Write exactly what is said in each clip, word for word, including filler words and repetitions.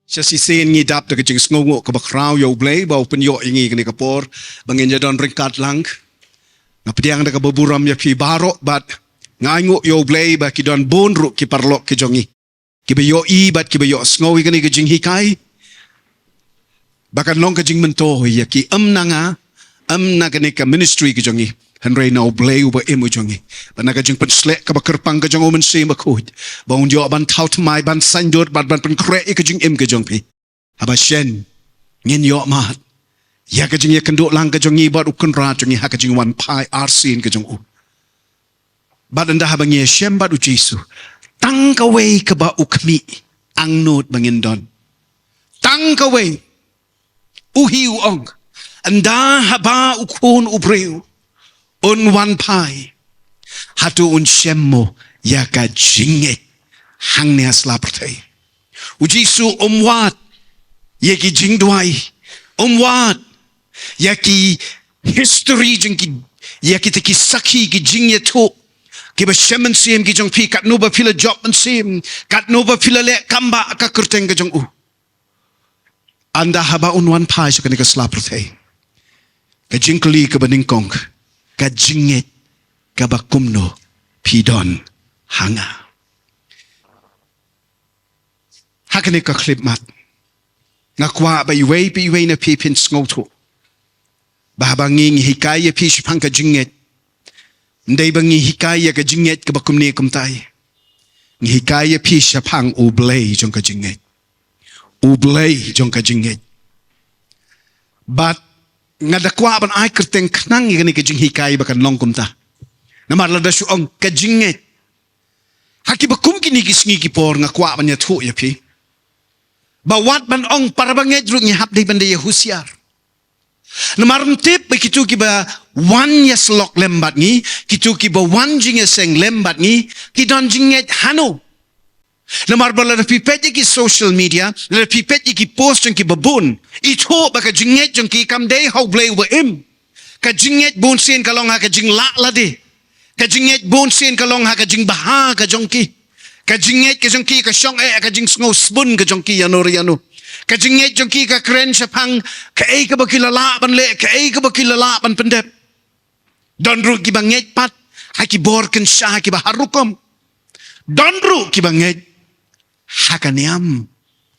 Shisien ngi dap da ka jingsngewnguh kaba khraw ïa U Blei ba u pynïoh ïa ngi kane ka por ba ngin ïa don ryngkat lang. Nga pdiang da kaba burom ïa phi baroh bad nga ainguh ïa U Blei ba ki don bun ruh ki paralok ki jong ngi kiba ïohi bad kiba ïohsngew ïa kane ka jinghikai ba kan long ka jingmyntoi ïa ki, ym na nga, ym na kane ka ministry ka jong ngi, hynrei na U Blei uba im u jong ngi, bad na ka jingpynsleh kaba kyrpang ka jong U Mynsiem Bakhuid ba un ïoh ban thaw thymmai, ban saiñdur bad ban pynkhreh ïa ka jingim ka jong phi. Haba shen ngin ïoh mad ïa ka jingïakynduh lang ka jong ngi bad U Kynrad jong ngi ha ka jingwan phai arsien ka jong u. Bad ynda haba ngi ïashem bad U Jisu, tang kawei kaba u khmih, angnud ba ngin don. Tang kawei, u hi u ong, ynda haba U Khun u briew un wan phai, hato un shem mo ïa ka jingngeit hangne ha sla pyrthei? U Jisu um wad ïa ki jingduwai, um wad ïa ki history jong ki, ïa kita ki sakhi, ki jingïathuh kiba shem mynsiem ki jong phi, katno ba phi la jop mynsiem, katno ba phi la leh kam ba ka kyrteng ka jong u. Ynda haba un wan phai sha kane ka sla pyrthei, ka jingkylli kaba nyngkong, ka jingngeit kaba kumno phi don ha nga? Ha kane ka khyllipmat, nga kwah ba iwei pa iwei na phi phin sngewthuh ba haba ngi, ngi hikai ïa phi shaphang ka jingngeit, ym dei ba ngi hikai ïa ka jingngeit kaba kumne kumtai. Ngi hikai ïa phi shaphang U Blei jong ka jingngeit. U Blei jong ka jingngeit. Bad nga da kwah ban ai kyrteng khnang ïa kane ka jinghikai ba kan long kumta. Namar lada shu ong ka jingngeit ha kiba kum kine ki sngi ki por, nga kwah ban ïathuh ïa phi ba wat ban ong para bangeit ruh ngi hap dei ban da ïa husiar. Namar ym tip ba kito kiba wan ïasyllok lem bad ngi, kito kiba wan jingïaseng lem bad ngi, ki don jingngeit hano. Namar ba lada phi peit ïa ki social media, lada phi peit ïa ki post jong kiba bun, ithuh ba ka jingngeit jong ki kam dei ha U Blei uba im. Ka jingngeit bunsien ka long ha ka jinglah lade. Ka jingngeit bunsien ka long ha ka jingbha ka jong ki. Ka jingngeit ka jong ki ka shong eh ha ka jingsngew sbun ka jong ki ïano re ïano. Ka jingngeit jong ki ka kren shaphang kaei kaba ki la lah ban leh, kaei kaba ki la lah ban pyndep. Don ruh kiba ngeit pat ha ki bor kynsha kiba har rukom. Don ruh kiba ngeit ha ka niam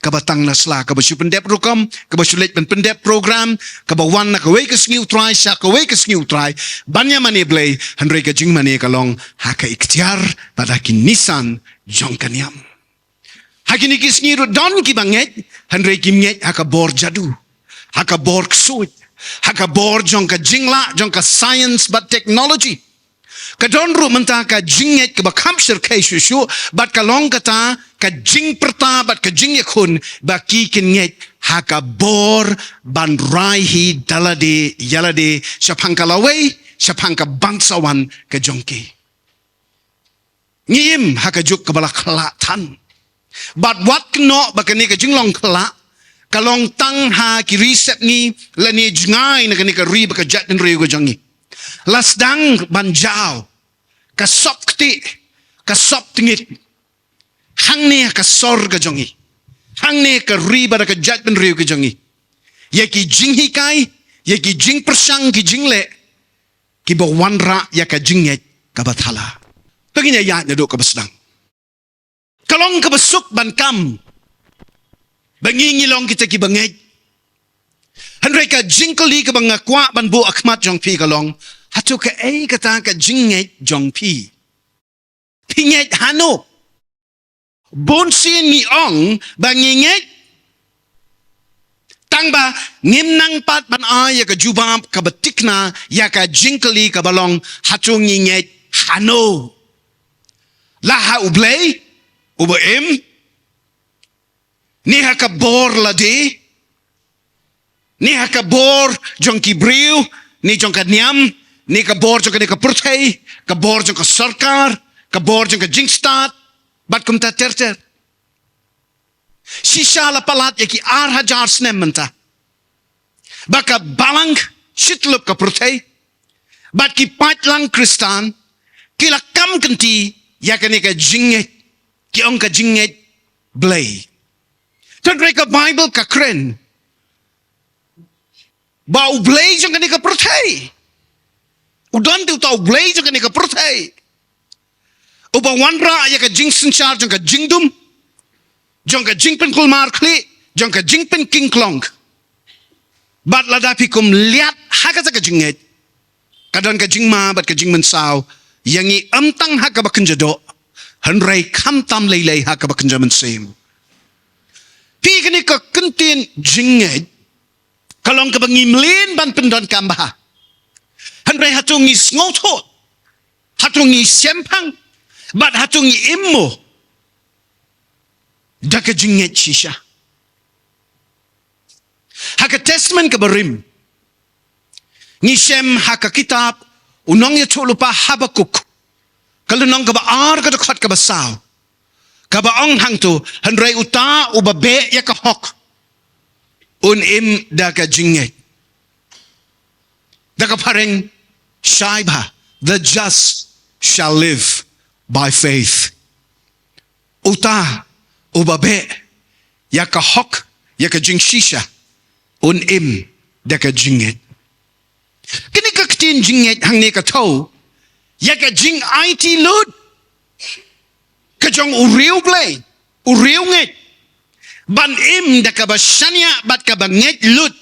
kaba tang na sla, kaba shu pyndep rukom, kaba shu leit ban pyndep program, kaba wan na kawei ka sngi U Trai sha kawei ka sngi U Trai, ban ïa mane Blei, hynrei ka jingmane ka long ha ka iktiar bad ha ki nisan jong ka niam. Ha kine ki sngi ruh don kiba ngeit, hynrei kim ngeit ha ka bor jadu, ha ka bor ksuid, ha ka bor jong ka jinglah jong ka science bad technology. Ka don ruh mynta ka jingngeit kaba kham shyrkhei shuh shuh, bad ka long kata ka jingpyrta bad ka jingïakhun ba ki kin ngeit ha ka bor ban rai hi da lade ïa lade shaphang ka lawei, shaphang ka bangsawan ka jong ki. Ngi im ha ka juk kaba la khyllah than. Bad wat kynnoh ba kane ka jinglong khyllah ka long tang ha ki ri sepngi lane jngai na kane ka ri bad ka jaitbynriew ka jong ngi. La sdang ban jaw ka sop ktieh, ka sop tngit hangne ha ka sor ka jong ngi, hangne ka ri bad ka jaitbynriew ka jong ngi, ïa ki jinghikai, ïa ki jingpyrshang, ki jingleh kiba wanrah ïa ka jingngeit kaba thala. To ngin ïa ïaid naduh kaba sdang. Ka long kaba suk ban kam ba ngi ngi long kita kiba ngeit. Hynrei ka jingkylli kaba nga kwah ban buh ha khmat jong phi ka long, hato kaei kata ka jingngeit jong phi? Phi ngeit hano? Bunsien ngi ong ba ngi ngeit, tang ba ngim nang pat ban ai ïa ka jubab kaba tikna ïa ka jingkylli kaba long, hato ngi ngeit hano? La ha U Blei uba im, ne ha ka bor lade, ne ha ka bor jong ki briew, ne jong ka niam, ne ka bor jong kane ka pyrthei, ka bor jong ka sorkar, ka bor jong ka jingstad, bad kumta ter ter. Shisha la palat ïa ki ar hajar snem mynta ba ka balang shitluk ka pyrthei bad ki paidlang Khristan ki la kam kynti ïa kane ka jingngeit, ki ong ka jingngeit Blei. Tang re ka Bible ka kren ba U Blei jong kane ka pyrthei, u don te uta U Blei jong kane ka pyrthei, uba wanrah ïa ka jingsynshar jong ka jingdum, jong ka jingpynkulmar khlieh, jong ka jingpynkyngklong. Bad lada phi kum liat ha kata ka jingngeit, ka don ka jingma bad ka jingmynsaw ïa ngi, ym tang ha kaba kynja doh, hynrei khamtam lei lei ha kaba kynja mynsiem. Phi, kane ka kyntien jingngeit ka long kaba ngi mlien ban pyndonkam bha. Hynrei hato ngi sngewthuh, hato ngi shemphang, bad hato ngi im mo da ka jingngeit shisha? Ha ka Testament kaba rim, ngi shem ha ka kitab u nongïathuhlypa Habakuk, ka lynnong kaba ar, ka dkhot kaba saw, kaba ong hangto: Hynrei uta uba beh ïa ka hok un im da ka jingngeit. Da ka phareng shai bha, the just shall live by faith. Uta uba beh ïa ka hok, ïa ka jingshisha, un im da ka jingngeit. Kane ka ktien jingngeit hangne ka thew ïa ka jingaiti lut ka jong u riewblei, u riewngeit, ban im da kaba shaniah bad kaba ngeit lut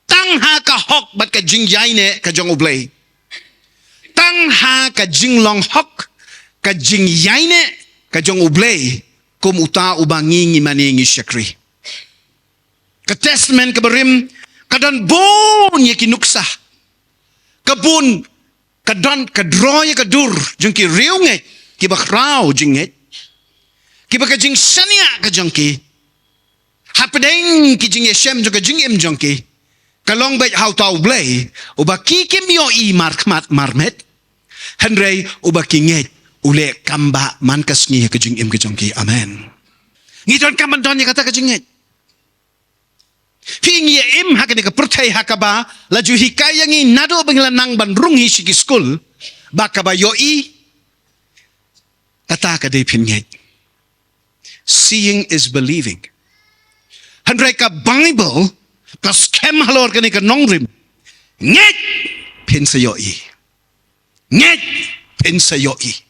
tang ha ka hok bad ka jingïaineh ka jong U Blei. Tang ha ka jinglong hok, ka jingïaineh ka jong U Blei, kum uta uba ngi, ngi mane ngi shakri. Ka Testament kaba rim ka don bun ïa ki nuksa, ka bun, ka don, ka draw ïa ka dur jong ki riewngeit kiba khraw jingngeit, kiba ka jingshaniah ka jong ki hapdeng ki jingïashem jong ka jingim jong ki ka long beit ha uta U Blei uba ki kim ïohi markhmat marmet, hynrei uba ki ngeit u leh kam bah man ka sngi ha ka jingim ka jong ki. Amen. Ngi donkam ban don ïa kata ka jingngeit. Phi, ngi ïa im ha kane ka pyrthei ha kaba la ju hikai ïa ngi naduh ba ngi la nang ban rung hi sha ki skul ba kaba ïohi, kata ka dei phin ngeit. Seeing is believing. Hynrei ka Bible ka skhem halor kane ka nongrim: ngeit, phin sa ïohi. Ngeit, phin sa ïohi.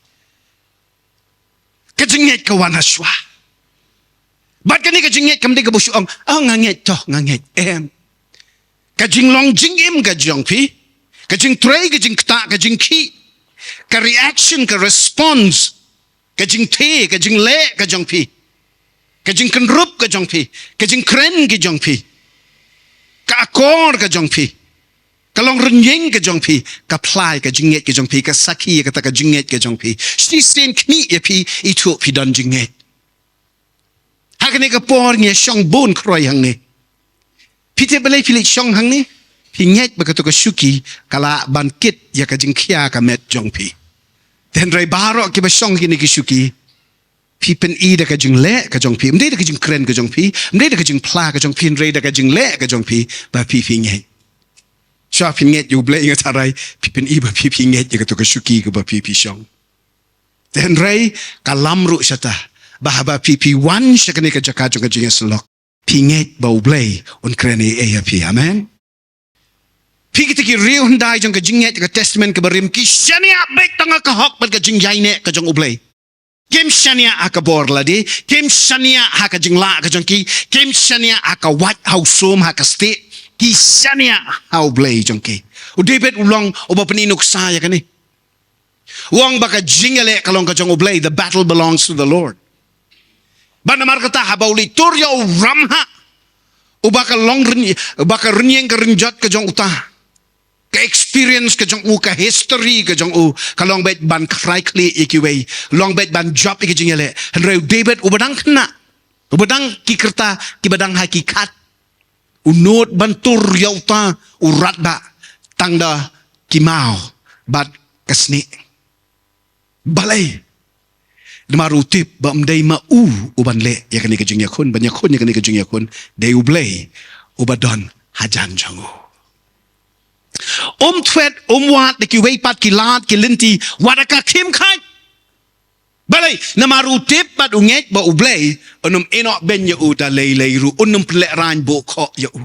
Ka jingngeit ka wan ha shuwa. Bad kane ka jingngeit kam dei kaba shu ong, "Oh, nga ngeit, to nga ngeit." Em. Ka jinglong jingim ka jong phi, ka jingtrei, ka jingktah, ka jingkhih, ka reaction, ka response, ka jingthe, ka jingleh ka jong phi, ka jingkynrup ka jong phi, ka jingkren ka jong phi, ka akor ka jong phi, ka long rynïeng ka jong phi, ka phla ïa ka jingngeit ka jong phi, ka sakhi ïa kata ka jingngeit ka jong phi. Shisien khmih ïa phi, ithuh phi don jingngeit. Ha kane ka por ngi ïa shong bun khroi hangne. Phi tip balei phi leit shong hangne? Phi ngeit ba kato ka shuki ka lah ban kit ïa ka jingkhia ka met jong phi. Te hynrei baroh kiba shong ha kine ki shuki, phi pyni da ka jingleh ka jong phi, ym dei da ka jingkren ka jong phi, ym dei da ka jingphla ka jong phi, hynrei da ka jingleh ka jong phi, ba phi phi ngeit. Sha phi ngeit ïa U Blei, nga tharai phi pyni ba phi phi ngeit ïa kato ka shuki kaba phi phi shong. Te hynrei ka lam ruh shata ba haba phi phi wan sha kane ka jaka jong ka jingïasyllok, phi ngeit ba U Blei un kren ei ei ïa phi. Amen. Phi, kita ki riew hyndai jong ka jingngeit ka Testament kaba rim ki shaniah beit tang ha ka hok bad ka jingïaineh ka jong U Blei. Kim shaniah ha ka bor lade, kim shaniah ha ka jinglah ka jong ki, kim shaniah ha ka wait ha u sum ha ka stieh, ki shaniah ha U Blei jong ki. U David u long uba pyni nuksa ïa kane. U ong ba ka jingïaleh ka long ka jong U Blei, the battle belongs to the Lord. Bad namar kata haba u leit tur ïa u ramhah uba ka long ryn-, uba ka rynïeng ka rynjot ka jong uta, ka experience ka jong u, ka history ka jong u, ka long beit ban khrai khlieh ïa kiwei, long beit ban jop ïa ka jingïaleh. Hynrei u David uba dang khynnah, uba dang ki kyrta kiba dang ha ki khat, u nud ban tur ïa uta u radbah tang da ki maw bad ka snieh. Balei? Namar u tip ba ym dei ma u uban leh ïa kane ka jingïakhun, ban ïakhun ïa kane ka jingïakhun, dei U Blei uba don hajan jong u. Um thwet, um wad da kiwei pat ki lad ki lynti, wat da ka khim khait. Balei, namar u tip bad u ngeit ba U Blei un ym ïehnoh beiñ ïa u, da lei lei ruh un ym pynlehraiñ buh khoh ïa u.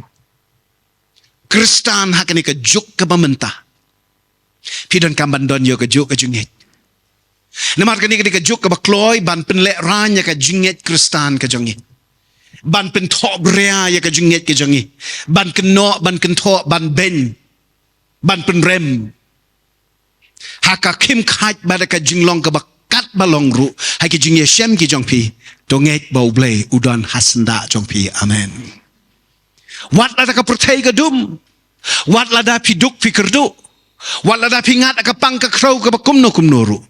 Khristan ha kane ka juk kaba mynta, phi donkam ban don ïa ka juk ka jingngeit. Namar kane ka dei ka juk kaba kloi ban pynlehraiñ ïa ka jingngeit Khristan ka jong ngi, ban pynthohbria ïa ka jingngeit ka jong ngi, ban kynnoh, ban kynthoh, ban beiñ, ban pynrem ha ka khim khait bad ka jinglong kaba katba long ruh ha ki jingïashem ki jong phi. To ngeit ba U Blei u don ha syndah jong phi. Amen. Wat lada ka pyrthei ka dum, wat lada phi duk phi kyrduh, wat lada phi ngat ha ka pang ka khrew kaba kumno kumno ruh,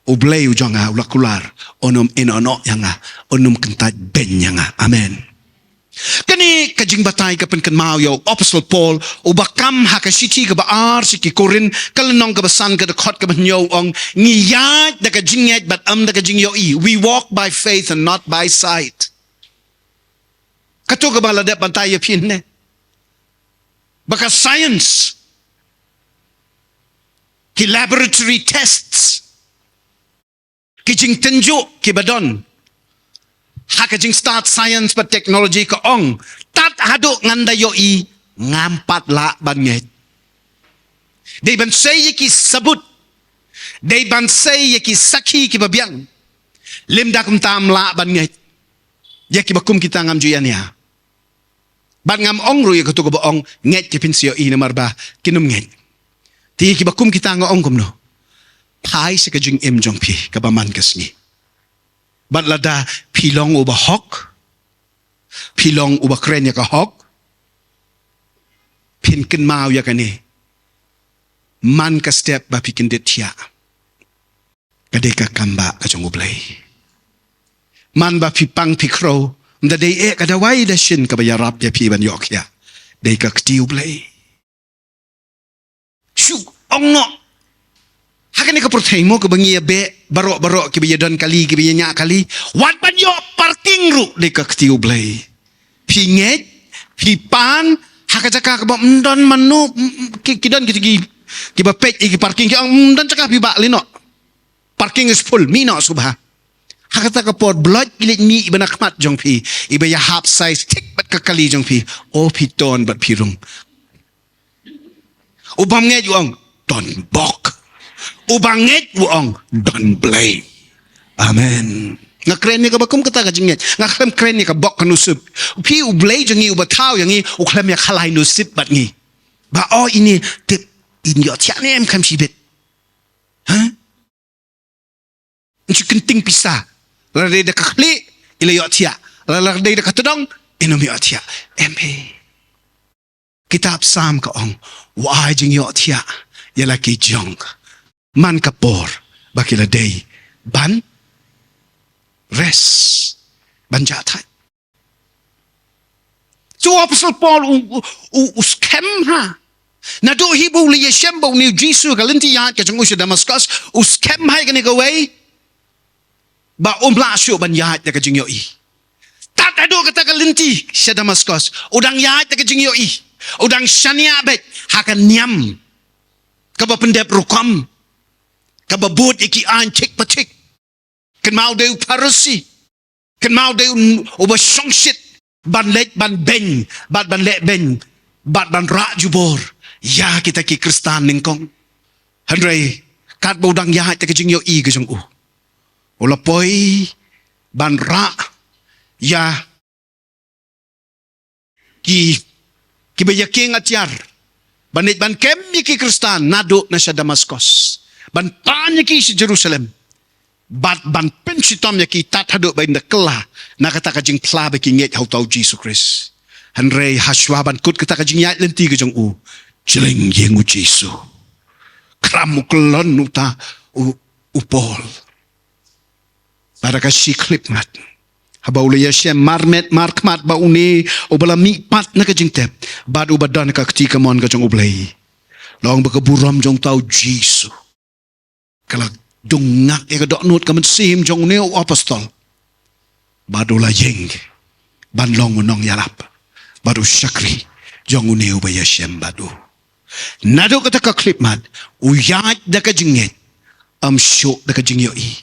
U Blei u jong nga u la kular, un ym ïehnoh ïa nga, un ym kyntait beiñ ïa nga. Amen. Kane ka jingbatai ka pynkynmaw ïa u Apostol Paul, uba kam ha ka shithi kaba ar sha ki Korinth, ka lynnong kaba san, ka dkhot kaba hynñiew, u ong, ngi ïaid da ka jingngeit bad ym da ka jingïohi. We walk by faith and not by sight. Kato kaba la dep ban batai ïa phi ne, ba ka science, ki laboratory tests, ki jingtynjuh kiba don ha ka jingstad science bad technology ka ong, tad haduh ngan da ïohi, ngam pat lah ban ngeit. Dei ban sei ïa ki sabut, dei ban sei ïa ki sakhi kiba biang, lymda kumta ym lah ban ngeit. Ïa kiba kum kita ngam ju ïania. Bad ngam ong ruh ïa kato kaba ong, ngeit ki pynshai ïa i, namar ba kin ym ngeit. Te ïa kiba kum kita nga ong kumno? Phai sha ka jingim jong phi kaba man ka sngi. Bad lada phi long uba hok, phi long uba kren ïa ka hok, phin kynmaw ïa kane. Man ka step ba phi kyndit thiah, ka dei ka kambah ka jong U Blei. Man ba phi pang phi khrew, ym da dei eh ka dawai dashin kaba ïarap ïa phi ban ïoh khiah. Dei ka kti U Blei. Shu ong noh. Ha kane ka pyrthei mo kaba ngi ïa beh baroh baroh, kiba ïa don kali, kiba ïa ñiah kali, wat ban ïoh parking ruh, dei ka kti U Blei. Phi ngeit, phi pan ha ka jaka kaba ym don mano, m-, m-, ki, ki don ki, ki, kiba peit ïa ki parking, ki ong, ym don jaka, phi bah lei noh. Parking is full, mih noh shuwa. Ha kata ka por, blood i leit mih iba na khmat jong phi, iba ïahap size thik bad ka kali jong phi. O phi ton bad phi rung. U bym ngeit u ong, don bok. U ba ngeit u ong, don Blei. Amen. Nga kren ïa kaba kum kata ka jingngeit. Nga khlem kren ïa ka bok ka nusip. Phi, U Blei jong ngi uba thaw ïa ngi, u khlem ïa khalai nusip bad ngi. Ba o ine tip, in ïoh thiah ne em, khlem shibit. Ha? Ngi shu kynting pisa. Lada dei da ka khlieh, i la ïoh thiah. Lada dei da ka tdong, i nym ïoh thiah. Em phi. Kitab Salm ka ong, u ai jingïohthiah ïa la ki jong, man ka por ba ki la dei ban rest, ban jah thait. So u Apostol Paul u, u, u, u skhem ha. Naduh hi ba u la ïashem bad une u Jisu ha ka lynti ïaid ka jong u sha Damaskos, u skhem ha ïa kane kawei, ba um lah shuh ban ïaid da ka jingïohi. Tad haduh kata ka lynti sha Damaskos, u dang ïaid da ka jingïohi. U dang shaniah beit ha ka niam kaba pyndep rukom, kaba bud ïa ki aiñ thik pa thik. Kynmaw dei u Pharisi. Kynmaw dei u, uba shongshit ban leit ban beiñ, bad ban leh beiñ, bad ban rah jubor ïa kita ki Khristan nyngkong. Hynrei katba u dang ïaid da ka jingïohi ka jong u, u la poi ban rah ïa ki, kiba ïa kieng atiar, ban leit ban kem ïa ki Khristan naduh na sha Damaskos, ban pan ïa ki sha Jerusalem, bad ban pynshitom ïa ki tad haduh ba kin da kylla na kata ka jingphla ba ki ngeit ha uta u Jisu Khrist. Hynrei hashwa ban kut kata ka jingïaid lynti ka jong u, jylliew ïing u Jisu. Khram u kyllon uta u, u Paul. Bad ha ka shi khyllipmat, haba u la ïashem marmet markhmat bad une uba la mihpat na ka jingtep, bad uba don ha ka kti kamon ka jong U Blei, long ba ka burom jong uta u Jisu ka la dung ngak ïa ka dohnud ka mynsiem jong une u apostol. Bad u la ïeng ban long u nongïalap bad u shakri jong une uba ïashem bad u. Naduh kata ka khyllipmat, u ïaid da ka jingngeit, ym shuh da ka jingïohi.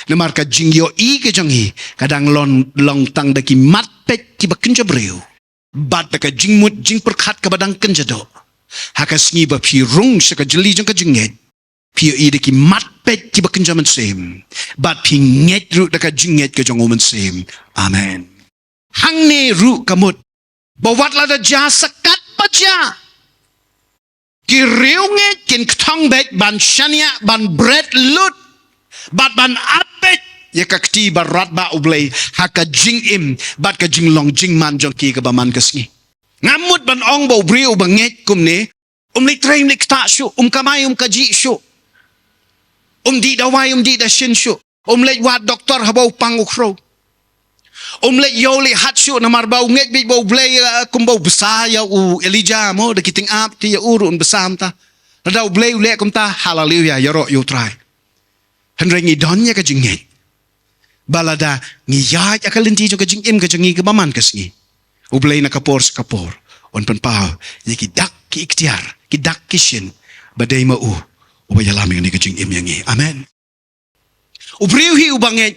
Namar ka jingïohi ka jong ngi ka dang long, long tang da ki mat peit kiba kynja briew, bad da ka jingmut jingpyrkhat kaba dang kynja doh. Ha ka sngi ba phi rung sha ka jylli jong ka jingngeit, phi ïohi da ki mat peit kiba kynja mynsiem, bad phi ngeit ruh da ka jingngeit ka jong U Mynsiem. Amen. Hangne ruh ka mut ba wat lada jia sa katba jia, ki riewngeit kin kthong beit ban shaniah, ban bret lut, bad ban ap beit ïa ka kti baroh ba U Blei ha ka jingim bad ka jinglong jingman jong ki kaba man ka sngi. Ngam mut ban ong ba u briew uba ngeit kumne um leit trei, um leit ktah shuh, um kamai, um kajih shuh, um dih dawai, um dih dashin shuh, um leit wad doktor haba u pang u khrew, um leit ïoh leit hat shuh, namar ba u ngeit beit ba U Blei, eh, kumba u bsa ïa u Elijah mo, da ki tyngab te ïa u ruh un bsa mynta. Lada U Blei u leh kumta, haleluya, ïaroh ïa U Trai. Hynrei ngi don ïa ka jingngeit ba lada ngi ïaid ha ka lynti jong ka jingim ka jong ngi kaba man ka sngi, U Blei na ka por sha ka por un pynpaw ïa ki dak ki iktiar, ki dak ki shin, ba dei ma u uba ïalam ïa kane ka jingim ïa ngi. Amen. U briew hi uba ngeit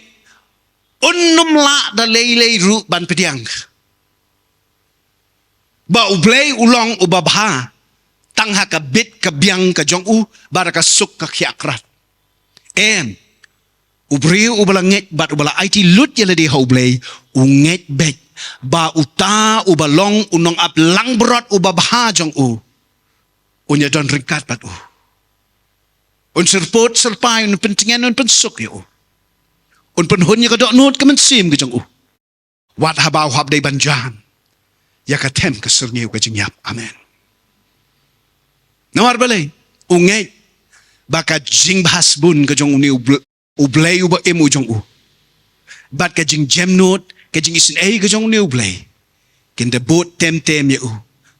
un ym lah da lei lei ruh ban pdiang ba U Blei u long uba bha tang ha ka bit ka biang ka jong u, bad ha ka suk ka khiah krat. Em, u briew uba la ngeit bad uba la aiti lut ïa lade ha U Blei, u ngeit beit ba uta uba long u nongap langbrot uba bha jong u un ïadon ryngkat bad u, un syrpod syrpai, un pyntngen, un pynsuk ïa u, un pynhun ïa ka dohnud ka mynsiem ka jong u, wat haba u hap dei ban jan ïa ka them ka syrngiew ka jingïap. Amen. Namar balei? U ngeit ba ka jingbha sbun ka jong une U Bl-, U Blei uba im u jong u, bad ka jingjemnud, ka jingisynei ka jong une U Blei, kin da bud tem tem ïa u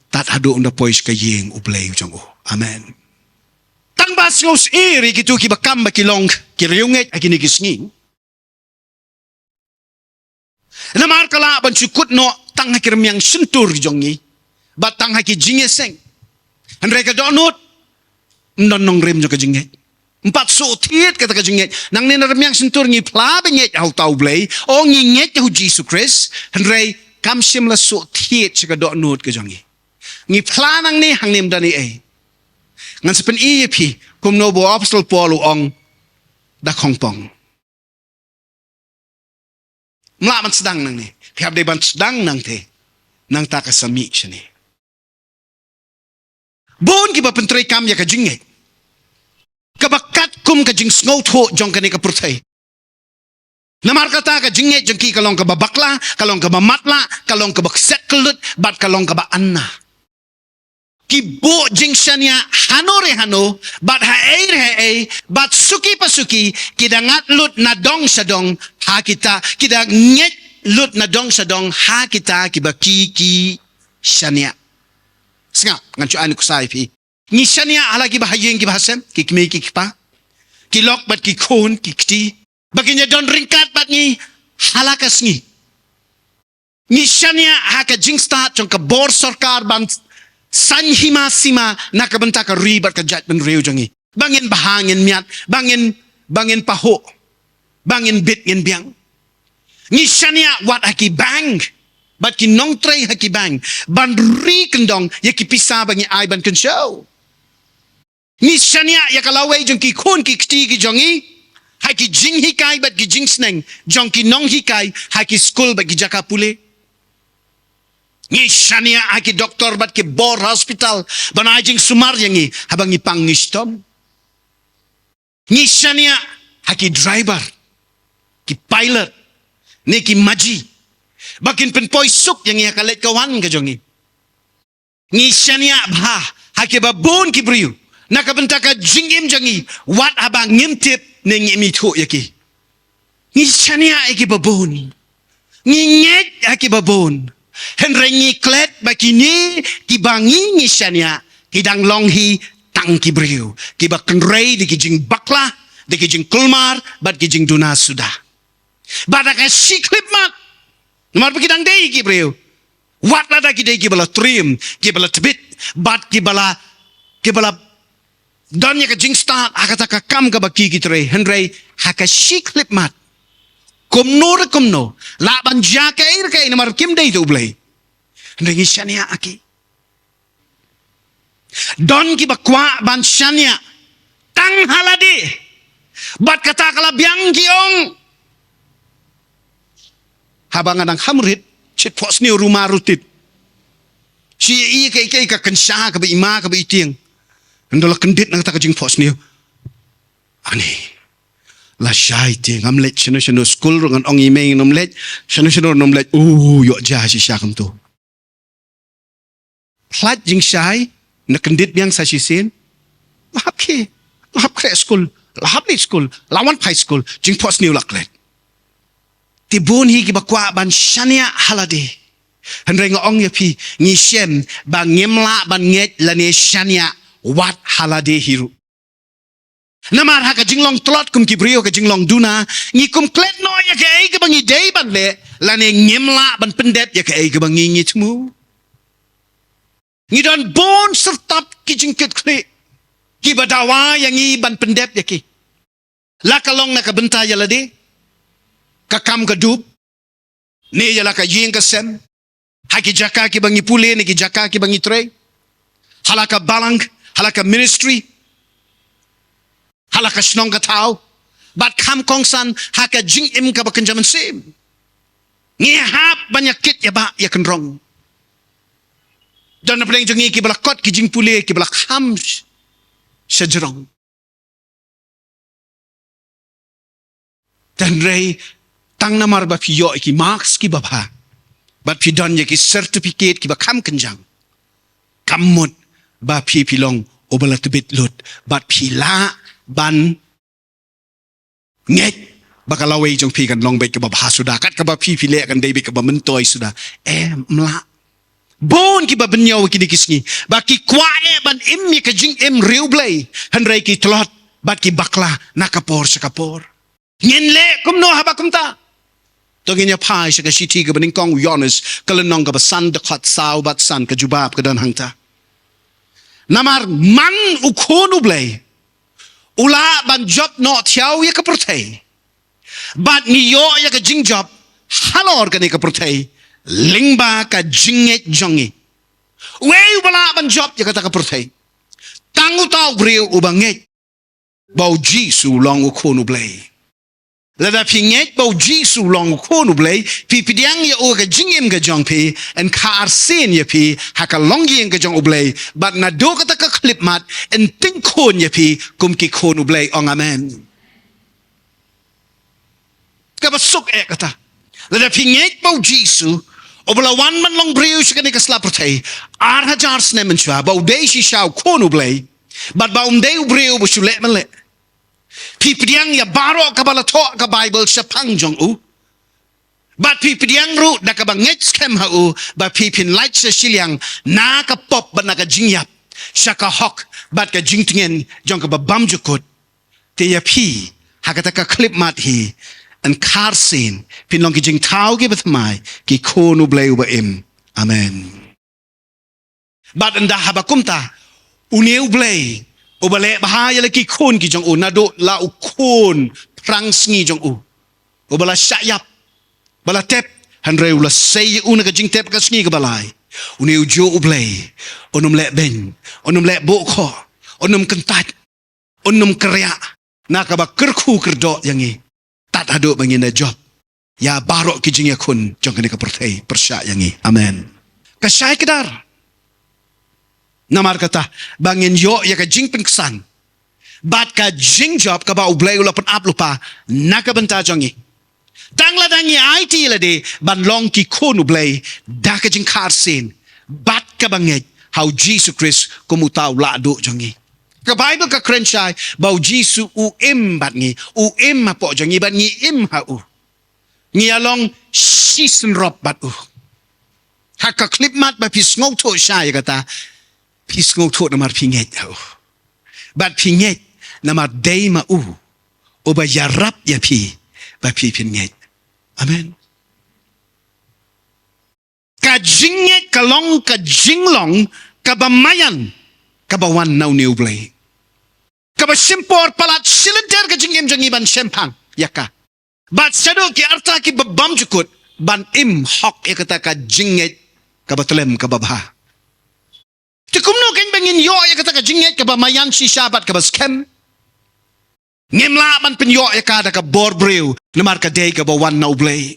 tad haduh un da poi sha ka ïing U Blei u jong u. Amen. Tang ba sngewsih ïa kito kiba kam ba ki long ki riewngeit ha kine ki sngi. Namar ka lah ban shu kut noh tang ha ki rmiang shyntur jong ngi, bad tang ha ki jingïaseng. Hynrei ka dohnud, ym don nongrim jong ka jingngeit. Ym pat suk thied kata ka jingngeit. Nangne na rmiang shyntur ngi phla ba ngeit ha uta U Blei, o ngi ngeit ha U Jisu Khrist, hynrei kam shym la suk thied sha ka dohnud ka jong ngi. Ngi phla nangne, hangne ym don ei ei. Ngan sa pyni ïa phi kumno ba u Apostol Paul u ong da khongpong. Ym lah ban sdang nangne. Phi hap dei ban sdang nangtei. Nangta ka sa mih shane. Bun kiba pyntreikam ïa ka jingngeit kaba katkum ka jingsngewthuh jong kane ka pyrthei. Namar kata ka jingngeit jong ki ka long kaba bakla, ka long kaba matlah, ka long kaba kset kyllut, bad ka long kaba anna. Ki buh jingshaniah hano re hano, bad haei re haei, bad suki pa suki, ki da ngat lut na dong sha dong ha kita, ki da ngeit lut na dong sha dong ha kita kiba ki, ki shaniah. Sngap, ngan shu ai nuksa ïa phi. Ngi shaniah ha la kiba ha ïing kiba ha sem, ki kmie ki kpa, ki lok bad ki khun ki kti, ba kin ïadon ryngkat bad ngi ha la ka sngi. Ngi shaniah ha ka jingstad jong ka bor sorkar ban saiñ hima sima na ka bynta ka ri bad ka jaitbynriew jong ngi, ba ngin bha ngin miat, ba ngin, ba ngin pahuh, ba ngin bit ngin biang. Ngi shaniah wat ha ki bank bad ki nongtrei ha ki bank ban ri kyndong ïa ki pisa ba ngi ai ban kynshew. Ngi shaniah ïa ka lawei jong ki khun ki kti ki jong ngi ha ki jinghikai bad ki jingsneng jong ki nonghikai ha ki skul bad ki jaka pule. Ngi shaniah ha ki doktor bad ki bor hospital ban ai jingsumar ïa ngi haba ngi pang ngi shitom. Ngi shaniah ha ki driver, ki pilot, ne ki maji, ba kin pynpoi suk ïa ngi ha ka leit ka wan ka jong ngi. Ngi shaniah bha ha kiba bun ki briew na ka bynta ka jingim jong ngi, wat haba ngim tip ne ngim ithuh ïa ki. Ngi shaniah ïa kiba bun. Ngi ngeit ïa kiba bun. Hynrei ngi klet ba kine kiba ngi, ngi shaniah, ki dang long hi tang ki briew kiba kynrei da ki jingbakla, da ki jingkulmar bad ki jingduna suda. Bad da ka shi khyllipmat, namar ba ki dang dei ki briew, wat lada ki dei kiba la triem, kiba la tbit, bad kiba la, kiba la don ïa ka jingstad ha kata ka kam kaba ki, ki trei, hynrei Ha ka shi khyllipmat. Kumno re kumno. Lah ban jia kaei re kaei namar kim dei te U Blei. Hynrei ngi shaniah ha ki. Don kiba kwah ban shaniah. Tang ha lade. Bad kata ka la biang ki ong. Haba nga dang kham rit. Shitphohsniew ruh ma ruh tit. Shi i ka i ka i ka kynsha kaba i ma kaba i tieng. Hynda la kyndit na kata ka jingphohsniew. Ani. La shai te ngam leit shano shano skul ruh ngan ong i mei ngam leit. Shano shano ngam leit. Uh, ïoh jia shisha kumto. Phlait jingshai, na kyndit biang sa shisien. La hap khie, la hap khreh skul, la hap leit skul, la wan phai skul, jingphohsniew la klet. Te bun hi kiba kwah ban shaniah ha lade. Hynrei nga ong ïa phi, ngi shem, ba ngim lah ban ngeit lane shaniah, wat ha lade hi ruh. Namar ha ka jinglong tlot kum ki briew ha ka jinglong duna, ngi kum klet noh ïa kaei kaba ngi dei ban leh, lane ngim lah ban pyndep ïa kaei kaba ngi ngi thmu. Ngi don bun syrtap ki jingkit khlieh, kiba dawa ïa ngi ban pyndep ïa ki. La ka long na ka bynta ïa lade, ka kam ka dup, ne ïa la ka ïing ka sem. Ha ki jaka kiba ngi pule ne ki jaka kiba ngi trei. Ha la ka balang, ha la ka ministry. Ha la ka shnong ka thaw. Bad kham kongsan ha ka jingim kaba kynja mynsiem. Ngi hap ban ïa kit ïa ba ïa kynrong. Don na pdeng jong ngi kiba la kot ki jingpule kiba la kham sh-, sha jrong. Hynrei tang namar ba phi ïoh ïa ki marks kiba bha. Bad phi don ïa ki certificate kiba kham kynjang. Kam mut ba phi phi long uba la tbit lut. Bad phi lah ban ngeit ba ka lawei jong phi kan long beit kaba bha suda. Kat kaba phi phi leh kan dei beit kaba myntoi suda. Em lah. Bun kiba bynñiaw kine ki sngi. Ba ki kwah eh ban im ïa ka jingim riewblei. Hynrei ki tlot. Bad ki bakla na ka por sha ka por. Ngin leh kumno haba kumta. To ngin ïa phai sha ka shithi kaba nyngkong u Ïoannis ka lynnong kaba san dkhot saw bad san ka jubab ka don hangta. Namar man u khun u Blei. U lah ban jop noh thiaw ïa ka pyrthei. Bad ngi ïoh ïa ka jingjop halor kane ka pyrthei. Lyngba ka jingngeit jong ngi. Uei uba lah ban jop ïa kata ka pyrthei. Tang uta u briew uba ngeit. Ba u Jisu u long u khun u Blei. Lada phi ngeit ba u Jisu u long u khun u Blei, phi pdiang ïa u ha ka jingim ka jong phi, yn kha arsien ïa phi, ha ka longïing ka jong u Blei, bad naduh kata ka khyllipmat, yn tyngkhun ïa phi, kum ki khun u Blei, ong amen. Kaba suk eh kata. Lada phi ngeit ba u Jisu, uba la wan ban long briew sha kane ka sla pyrthei, ar hajar snem mynshuwa, ba u dei shisha u khun u Blei, bad ba um dei u briew ba shu leh ban leh. Phi pdiang ïa baroh kaba la thoh ka Baibl shaphang jong u. Bad phi pdiang ruh da kaba ngeit skhem ha u, ba phi phin lait sha shiliang, na ka pop bad na ka jingïap, sha ka hok, bad ka jingtngen, jong kaba bymjukut. Te ïa phi, ha kata ka khyllipmat hi, yn kha arsien, phin long ki jingthaw kiba thymmai, ki khun u Blei uba im. Amen. Bad ynda haba kumta, une u Blei, uba leh bha ïa la ki khun ki jong u, naduh la u khun, phrang sngi jong u. Uba la shah ïap, ba la tep, hynrei u la sei ïa u na ka jingtep ka sngi kaba lai. Une u juh u Blei, un ym leh beiñ, un ym leh buh khoh, un ym kyntait. Un ym kyrïah, na kaba kyrkhu kyrdoh ïa ngi. Tad haduh ba ngin da jop. Ïa baroh ki jingïakhun, jong kane ka pyrthei, pyrshah ïa ngi. Amen. Ka shai kdar. Namar kata, ba ngin ïoh ïa ka jingpynksan. Bad ka jingjop kaba u Blei u la pynap lypa, na ka bynta jong ngi. Tang lada ngi aiti lade ban long ki khun u Blei da ka jingkha arsien bad kaba ngeit ha u Jisu Khrist kum uta u Lahduh jong ngi. Ka Baibl ka kren shai ba u Jisu u im bad ngi, u im hapoh jong ngi bad ngi im ha u. Ngi ïa long shisynrop bad u. Ha ka khyllipmat ba phi sngewthuh shai ïa kata, phi sngewthuh namar phi ngeit ha u. Bad phi ngeit namar dei ma u uba ïarap ïa phi ba phi phin ngeit. Amen. Ka jingngeit ka long ka jinglong kaba maïan kaba wan na une u Blei. Kaba shim por palat shilynter ka jingim jong ngi ban shemphang ïa ka. Bad shaduh ki arta kiba bymjukut ban im hok ïa kata ka jingngeit kaba tlem kaba bha. Te kumno kein ba ngin ïoh ïa kata ka jingngeit kaba maïan shisha bad kaba skhem? Ngim lah ban pynïoh ïa ka da ka bor briew, namar ka dei kaba wan na U Blei.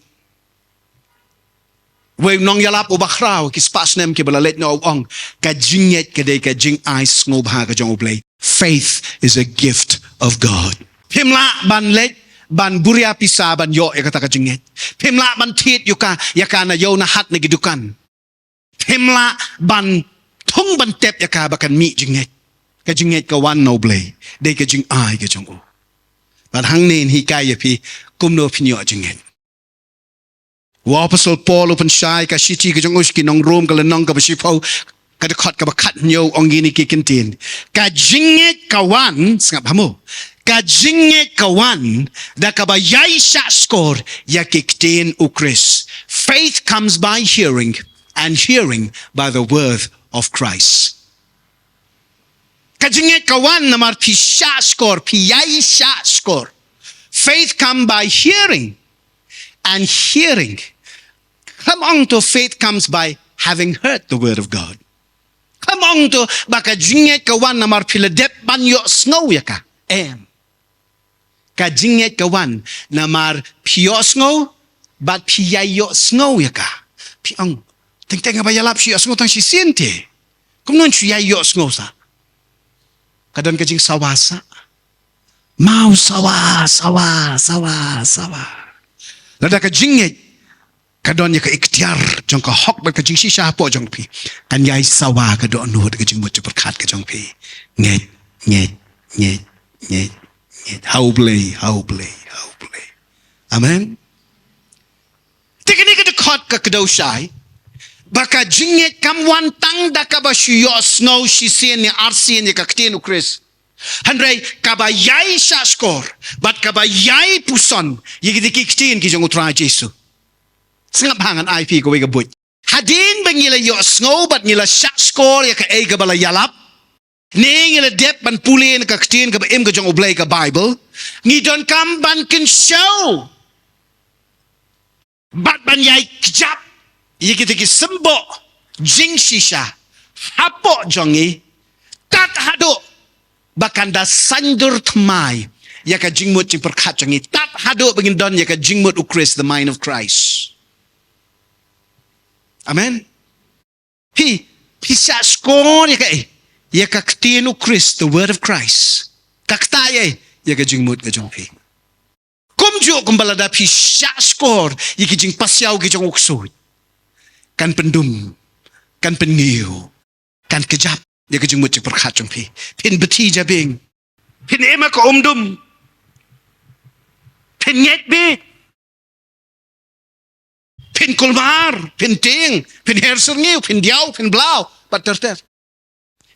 Wei u nongïalap uba khraw ki spah snem kiba la leit noh u ong, ka jingngeit ka dei ka jingai sngewbha ka jong U Blei. Faith is a gift of God. Phim lah ban leit ban buh ïa pisa ban ïoh ïa kata ka jingngeit. Phim lah ban thied ïa ka, ïa ka na ïew na hat na ki dukan. Phim lah ban thung ban tep ïa ka ba kan mih jingngeit. Ka jingngeit ka wan na U Blei. Dei ka jingai ka jong u. Bad hangne ngi hikai ïa phi kumno phin ïoh jingngeit. U Apostol Paul u pynshai ka shithi ka jong u sha ki nong Rom ka lynnong kaba shiphew, ka dkhot kaba khathynñiew, ong kine ki kyntien. Ka jingngeit ka wan, sngap ha mo. Ka jingngeit ka wan da kaba ïai shah shkor ïa ki ktien U Khrist. Faith comes by hearing, and hearing by the word of Christ. Ka jingngeit ka wan namar phi shah shkor, phi ïai shah shkor. Faith come by hearing, and hearing. Khlem ong to faith comes by having heard the word of God. Khlem ong to ba ka jingngeit ka wan namar phi la dep ban ïohsngew ïa ka. Em. Ka jingngeit ka wan namar phi ïohsngew bad phi ïai ïohsngew ïa ka. Phi ong, teng teng ba ïalap shu ïohsngew tang shisien te. Kumno shu ïai ïohsngew sa? Ka don ka jingsawa sa. Maw sawa, sawa, sawa, sawa. Lada ka jingngeit ka don ïa ka iktiar jong ka hok bad ka jingshisha hapoh jong phi, kan ïai sawa ka dohnud ka jingmut jingpyrkhat ka jong phi. Ngeit, ngeit, ngeit, ngeit, ngeit. Ha U Blei, ha U Blei, ha U Blei. Amen. Te kane ka dkhot ka kdew shai ba ka jingngeit kam wan tang da kaba shu ïohsngew shisien ne arsien ïa ka ktien U Khrist. Hynrei kaba ïai shah shkor bad kaba ïai puson ïa kita ki ktien ki jong U Trai Jisu. Sngap ha ngan ai phi kawei ka buit. Hadien ba ngi la ïohsngew bad ngi la shah shkor ïa kaei kaba la ïalap, ne ngi la dep ban pule na ka ktien kaba im ka jong U Blei ka Baibl, ngi donkam ban kynshew bad ban ïai kjap ïa kita ki symboh jingshisha hapoh jong ngi, tad haduh ba kan da saiñdur thymmai ïa ka jingmut jingpyrkhat jong ngi, tad haduh ba ngin don ïa ka jingmut U Khrist, the mind of Christ. Amen. Phi, phi shah shkor ïa kaei? Ïa ka ktien U Khrist, the word of Christ. Ka ktah ïa, ïa ka jingmut ka jong phi. Kumjuh kumba lada phi shah shkor ïa ki jingpasiaw ki jong u ksuid, kan pyndum, kan pynngiu, kan kjap ïa ka jingmut jingpyrkhat jong phi. Phin bti jabieng. Phin im ha ka umdum. Phin ngeit bit. Phin kulmar, phin tieng, phin her syrngiew, phin diaw, phin blaw, bad ter ter.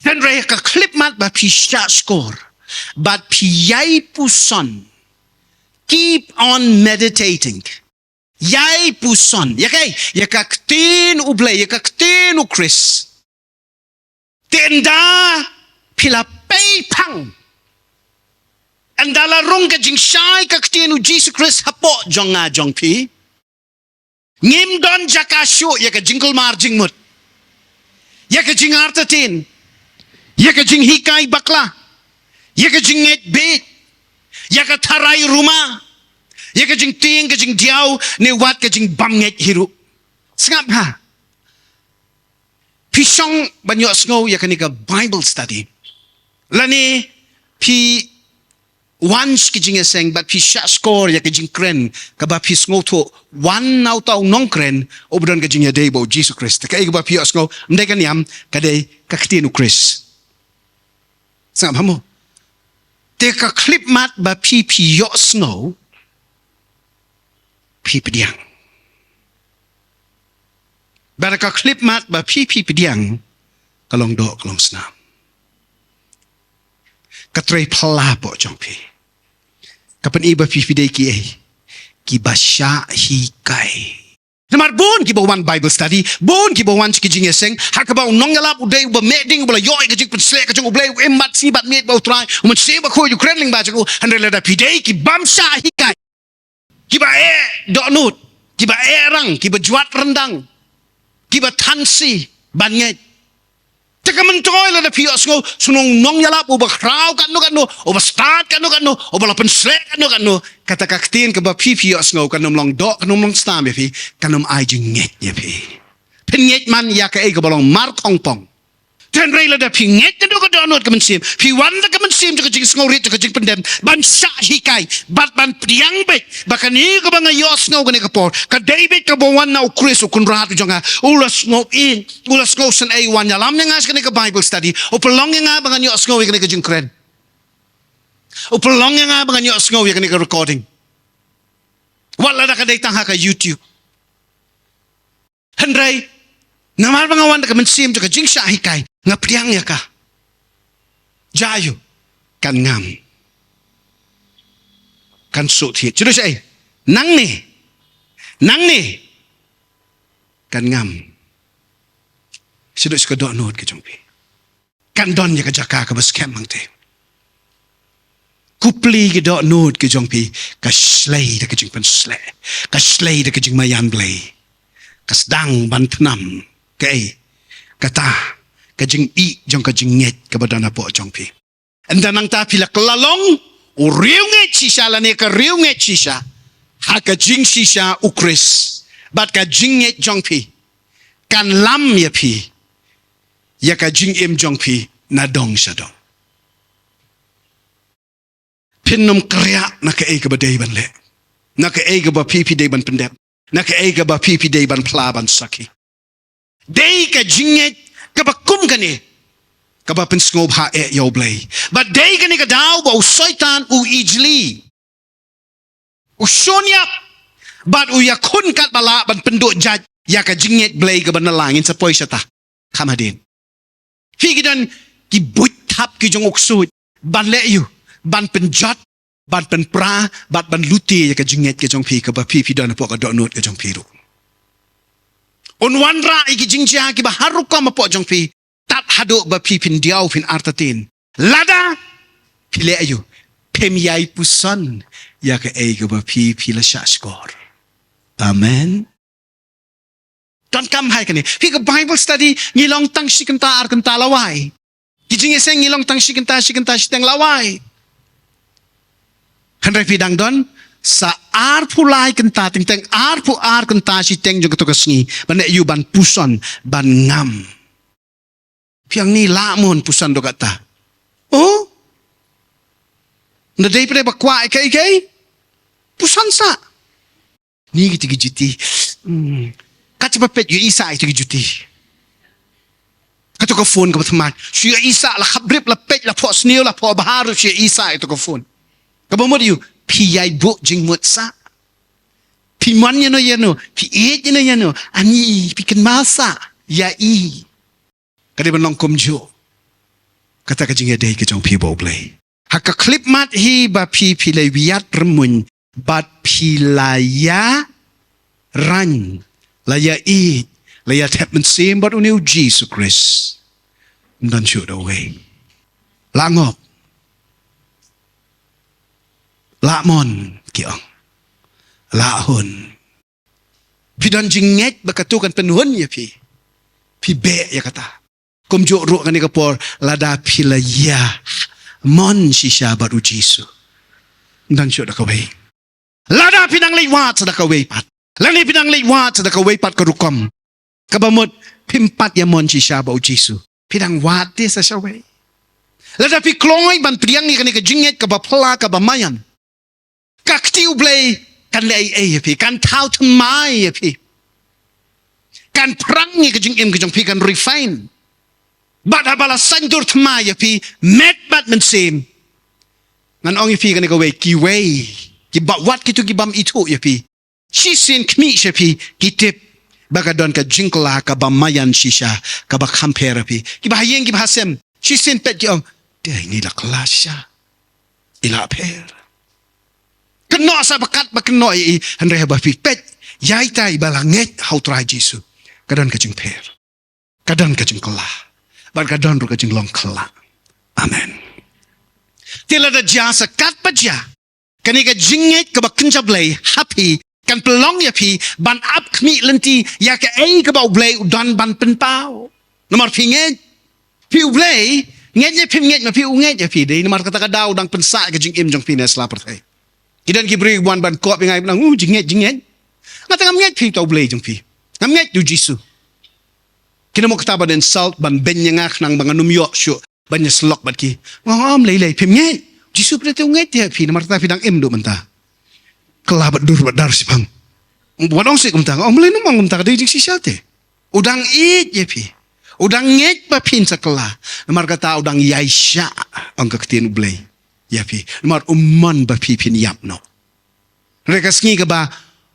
Hynrei ka khyllipmat ba phi shah shkor bad phi ïai puson. Keep on meditating. Ïai puson. Ïa kaei? Ïa ka ktien U Blei, ïa ka ktien U Khrist. Te ynda phi la pei phang, ynda la rung ka jingshai ka ktien U Jisu Khrist hapoh jong nga jong phi, ngim don jaka shuh ïa ka jingkulmar jingmut, ïa ka jingartatien, ïa ka jinghikai bakla, ïa ka jingngeit bit, ïa ka tharai ruma, ïa ka jingtieng, ka jingdiaw, ne wat ka jingbymngeit hi ruh. Sngap ha. Phi shong ban ïohsngew ïa kane ka Bible study, lane phi wan sha ki jingïaseng bad phi shah shkor ïa ka jingkren kaba phi sngewthuh wan na uta u nongkren uba don ka jingïadei bad U Jisu Khrist. Te kaei kaba phi ïohsngew? Ym dei ka niam, ka dei ka ktien U Khrist. Sngap ha mo. Te ka khyllipmat ba phi phi ïohsngew, phi pdiang. Bad ka khyllipmat ba phi phi pdiang, ka long doh ka long snam. Ka trei phylla hapoh jong phi. Ka pyni ba phi phi dei kiei? Kiba shah hikai. Namar bun kiba wan Bible study, bun kiba wan sha ki jingïaseng, ha kaba u nongïalap u dei uba meh ding, uba la ïoh ïa ka jingpynsleh ka jong U Blei, u im bad sngi bad miet bad U Trai, u Mynsiem Bakhuid u kren lyngba jong u, hynrei lada phi dei ki bym shah hikai, kiba eh dohnud, kiba eh rang, kiba jwat ryndang, kiba thansi ban ngeit. Te ka myntoi lada phi ïohsngew sha u nongïalap uba khraw katno katno, uba stad katno katno, uba la pynsleh katno katno, kata ka ktien kaba phi phi ïohsngew kan ym long doh, kan ym long stam ïa phi, kan ym ai jingngeit ïa phi. Phin ngeit man ïa kaei kaba long markhongpong. Te hynrei lada phi ngeit naduh ka dohnud ka mynsiem, phi wan da ka mynsiem jong ka jingsngewrit, jong ka jingpyndem, ban shah hikai bad ban pdiang beit ba kane kaba nga ïohsngew kane ka por ka dei beit kaba wan na U Khrist U Kynrad u jong nga. U la sngew ïeit, u la sngew sngewsynei, u wan ïalam ïa nga sha kane ka Bible study, u pynlong ïa nga ba ngan ïohsngew ïa kane ka jingkren, u pynlong ïa nga ba ngan ïohsngew ïa kane ka recording, wat lada ka dei tang ha ka YouTube. Hynrei namar ba nga wan da ka mynsiem jong ka jingshah hikai, nga pdiang ïa ka. Jia aiu? Kan ngam. Kan shu thied. Shu dei shaei? Nangne, nangne kan ngam. Shu dei sha ka dohnud ka jong phi. Kan don ïa ka jaka kaba skhem hangtei. Khublei ki dohnud ki jong phi, ka shlei da ka jingpynsleh, ka shlei da ka jingmaïan Blei, ka sdang ban pynam kaei? Kata ka jingïeit jong ka jingngeit kaba don hapoh jong phi. Ynda nangta phi la kylla long u riewngeit shisha lane ka riewngeit shisha ha ka jingshisha U Khrist bad ka jingngeit jong phi kan lam ïa phi ïa ka jingim jong phi na dong sha dong. Phin ym kriah na kaei kaba dei ban leh, na kaei kaba phi phi dei ban pyndep, na kaei kaba phi phi dei ban phla ban sakhi. Dei ka jingngeit kaba kum kane kaba pynsngewbha eh ïa U Blei. Bad dei kane ka daw ba u Soitan u ijli, u shon ïap bad u ïakhun katba lah ban pynduh jait ïa ka jingngeit Blei kaba na la. Ngin sa poi shata kham hadien. Phi ki don ki buit thap ki jong u ksuid ban leh aiu? Ban pynjot, ban pynpra bad ban lute ïa ka jingngeit ka jong phi kaba phi phi don hapoh ka dohnud ka jong phi ruh. Un wanrah ïa ki jingjia kiba har rukom hapoh jong phi tad haduh ba phi phin diaw phin artatien. Lada phi leh aiu? Phim ïai puson ïa kaei kaba phi phi la shah shkor. Amen. Donkam hai kane. Phi ka Bible study ngi long tang shi kynta ar kynta lawei. Ki jingïaseng ngi long tang shi kynta shi kynta shiteng lawei. Hynrei phi dang don sa arphew lai kynta teng teng, arphew ar kynta shiteng jong kato ka sngi ban leh aiu? Ban puson, ban ngam. Phi ong ni lah mon puson do kata. Oh? Nda dei phi ba kwah ïa kaei kaei? Puson sa. Ni kita ki juti. Hmm. Kat ba peit ïohi sa kita ki juti. Kato ka phone kaba thymmai. Shu ïohi sa, la khapdrip, la peit, la phohsniew, la phohbha, shu ïohi sa kato ka phone. Kaba mut aiu? Phi ïai buh jingmut sa. Phi mon ïano ïano, phi ïeit ïano ïano. Ani phi kynmaw sa ïa i. Ka dei ban long kumjuh kata ka jingïadei ka jong phi bad U Blei. Ha ka khyllipmat hi ba phi phi la ïaid rymmuiñ bad phi la ïa rang, la ïa ïeit, la ïa thep mynsiem bad une u Jisu Khrist, ym don shuh da uwei. La ngop, la mon, ki ong, la hun. Phi don jingngeit ba kato kan pynhun ïa phi. Phi beh ïa kata. Kumjuh ruh kane ka por, lada phi la ïa mon shisha bad u Jisu, ym don shuh da kawei. Lada phi dang leit wad sa da kawei pat, lane phi dang leit wad sa da kawei pat ka rukom, kaba mut phim pat ïa mon shisha bad u Jisu, phi dang wad te sa shawei. Lada phi kloi ban pdiang ïa kane ka jingngeit kaba phylla kaba maïan, ka kti U Blei kan leh ei ei ïa phi, kan thaw thymmai ïa phi, kan phrang ïa ka jingim ka jong phi, kan refine. Bad haba la saiñdur thymmai ïa phi met bad mynsiem, ngan ong ïa phi kane kawei, kiwei kiba wat kito ki bym ithuh ïa phi, shisien khmih sha phi, ki tip ba ka don ka jingkylla kaba maïan shisha kaba kham pher ïa phi. Kiba ha ïing kiba ha sem, shisien peit ki ong, dei ni la kylla shisha, i la pher. Kynnoh sa ba kat ba kynnoh ïa i, hynrei haba phi peit Ïa ita iba la ngeit ha u Trai Jisu, ka don ka jingpher, ka don ka jingkylla, bad ka don ruh ka jinglong kylla. Amen. Te lada jia sa katba jia, kane ka jingngeit kaba kynja Blei ha phi kan pynlong ïa phi ban ap khmih lynti ïa kaei kaba U Blei u don ban pynpaw. Namar phi ngeit, phi U Blei, ngeit ne phim ngeit ma phi, u ngeit ïa phi. Dei namar kata ka daw u dang pynsah ka jingim jong phi ne sla pyrthei. Ki don ki briew wan ban kop ïa nga, nang u jingngeit, jingngeit. Nga te ngam ngeit phi uta U Blei jong phi. Ngam ngeit ïa u Jisu. Kine mo kata ban insult, ban beiñ ïa nga khnang ba ngan ym ïoh shuh ban ïasyllok bad ki. Nga ong, ym lei lei, phim ngeit. Jisu phi te u ngeit ïa phi, namar kata phi dang im duh mynta. Kylla bad dur bad dar shipang. Wat ong sih kumta, nga ong, ym lei, ym ong kumta, ka dei jingshisha te. U dang ïeit ïa phi. U dang ngeit ba phin sa kylla. Namar kata u dang ïaishah, ong ka ktien U Blei ïa phi. Namar u mon ba phi phin ïap noh. Hynrei ka sngi kaba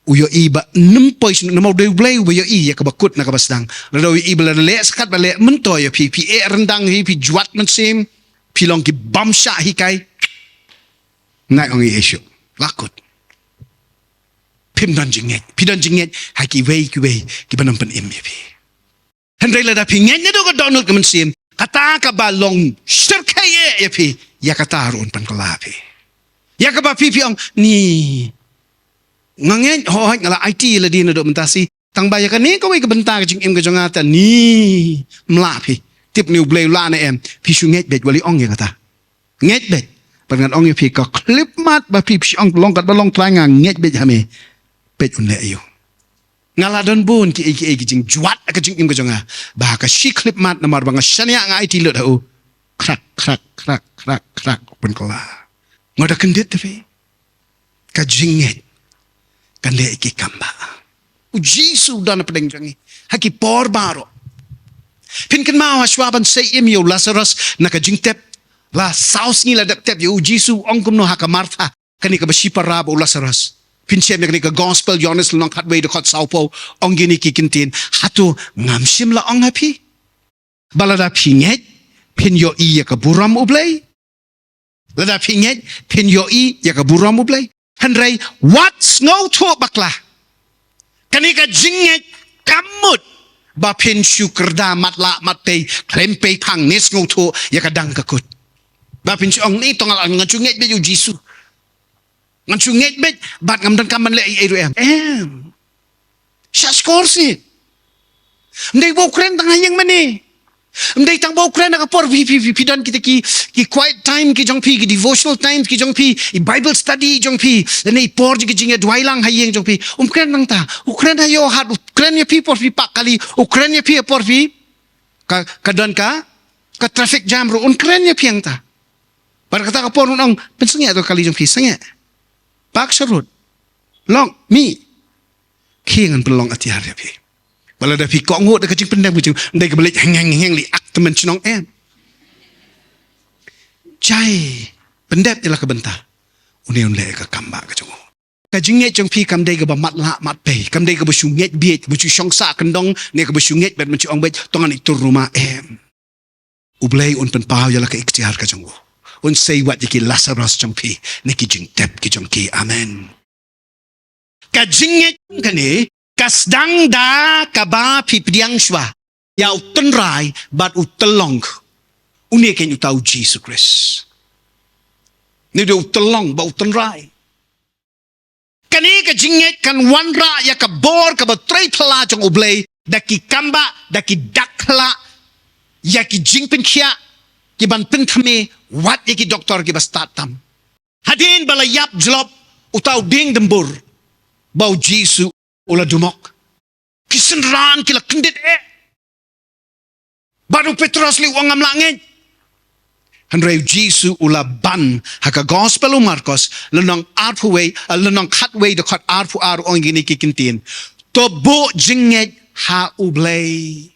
u ïohi ba nym poi shuh, namar u dei U Blei uba ïohi ïa kaba kut na kaba sdang. Lada u ïohi ba lada leh sa katba leh myntoi ïa phi, phi eh ryndang hi, phi jwat mynsiem, phi long ki bym shah hikai. Nai ong ïa shuh. La kut. Phim don jingngeit. Phi don jingngeit ha kiwei kiwei kiban ym pynim ïa phi. Hynrei lada phi ngeit naduh ka dohnud ka mynsiem, kata kaba long shyrkhei eh ïa phi, ïa kata ruh un pynkylla phi. Ïa kaba phi phi ong, ni. Nga ngeit, hooid, nga la aiti ïa lade naduh mynta shi. Tang ba ïa kane kawei ka bynta ka jingim ka jong nga te, ni. Ym lah phi. Tip ne U Blei u lah ne em. Phi shu ngeit beit, wat lei ong ïa kata. Ngeit beit. Bad ngan ong ïa phi ka khyllipmat ba phi phi ong long katba long Trai nga ngeit beit ha me. Peit un leh aïu. Nga la don bun kiei kiei ki jingjwat ha ka jingim ka jong nga. Ba ha ka shi khyllipmat namar ba nga shaniah nga aiti lut ha u. Khrak, khrak, khrak, khrak, khrak. Pynkylla. Nga da kyndit te phi. Ka jingngeit kan leh ïa ki kam ba. U Jisu u don hapdeng jong ngi ha ki por baroh. Phin kynmaw hashwa ban sei im ïa u Lasarus na ka jingtep. La saw sngi la dep tep ïa u, Jisu u ong kumno ha ka Martha, kane kaba shipara bad u Lasarus? Phin shem ïa kane ka Gospel Ïoannis lynnong khatwei dkhot sawphew, ong kine ki kyntien. Hato ngam shym la ong ha phi ba lada phi ngeit phin ïohi ïa ka burom U Blei? Lada phi ngeit phin ïohi ïa ka burom U Blei. Hynrei wat sngewthuh bakla. Kane ka jingngeit kam mut ba phin shu kyrda matlah matpei, khlem pei phang ne sngewthuh ïa ka dang ka kut. Ba phin shu ong, ni, to nga la, ngan shu ngeit beit ïa u Jisu. Ngan shu ngeit beit bad ngam donkam ban leh ei ei ruh em. Em. Shah shkor sih. Ym dei ba u kren tang ha ïing mane. Ym dei tang ba u kren ha ka por phi, phi, phi, phi don kita ki, ki quiet time ki jong phi, ki devotional time ki jong phi, i Bible study jong phi, lane i por jong ki jingïaduwai lang ha ïing jong phi. Um kren nangta. U kren ha ïoh hat, u kren ïa phi por phi pah kali, u kren ïa phi ha por phi ka, ka don ka, ka traffic jam ruh, un kren ïa phi hangta. Bad kata ka por un ong, pynsangeh ïa ka kali jong phi, sangeh. Pak sharud. Long, mih. Khie ngan pynlong atiar ïa phi. Ba lada phi kohnguh da ka jingpyndem ka jong, ym dei kaba leit heng heng heng heng leit ak tymmen shnong, em. Jai, pyndem ïa la ka bynta. Une un leh ïa ka kam ba ka jong u. Ka jingngeit jong phi kam dei kaba matlah matpei, kam dei kaba shu ngeit bieit, kaba shu shong sah kyndong, ne kaba shu ngeit beit, ban shu ong beit, to ngan ïatur rumah, em. U Blei un pynpaw ïa la ka iktiar ka jong u. Un sei wat ïa ki Lasarus jong phi na ki jingtep ki jong ki. Amen. Ka jingngeit kane ka sdang da kaba phi pdiang shuwa ïa u Tynrai bad u Tyllong. Une keiñ uta u Jisu Khrist. Une u dei u Tyllong bad u Tynrai. Kane ka jingngeit kan wanrah ïa ka bor kaba trei phylla jong U Blei da ki kam ba, da ki dak phylla, ïa ki jingpynkhiah kiban pynthymmai, wat ïa ki doktor kiba stad tam. Hadien ba la ïap jlop uta u dieng dymbur, ba u Jisu u la dumok. Ki synran ki la kyndit eh. Bad u Petros leh u ong ngam lah ngeit. Hynrei u Jisu u la ban ha ka Gospel u Markos, lynnong arphew wei, eh, lynnong khatwei dkhot arphew ar, u ong kine ki kyntien. To buh jingngeit ha U Blei.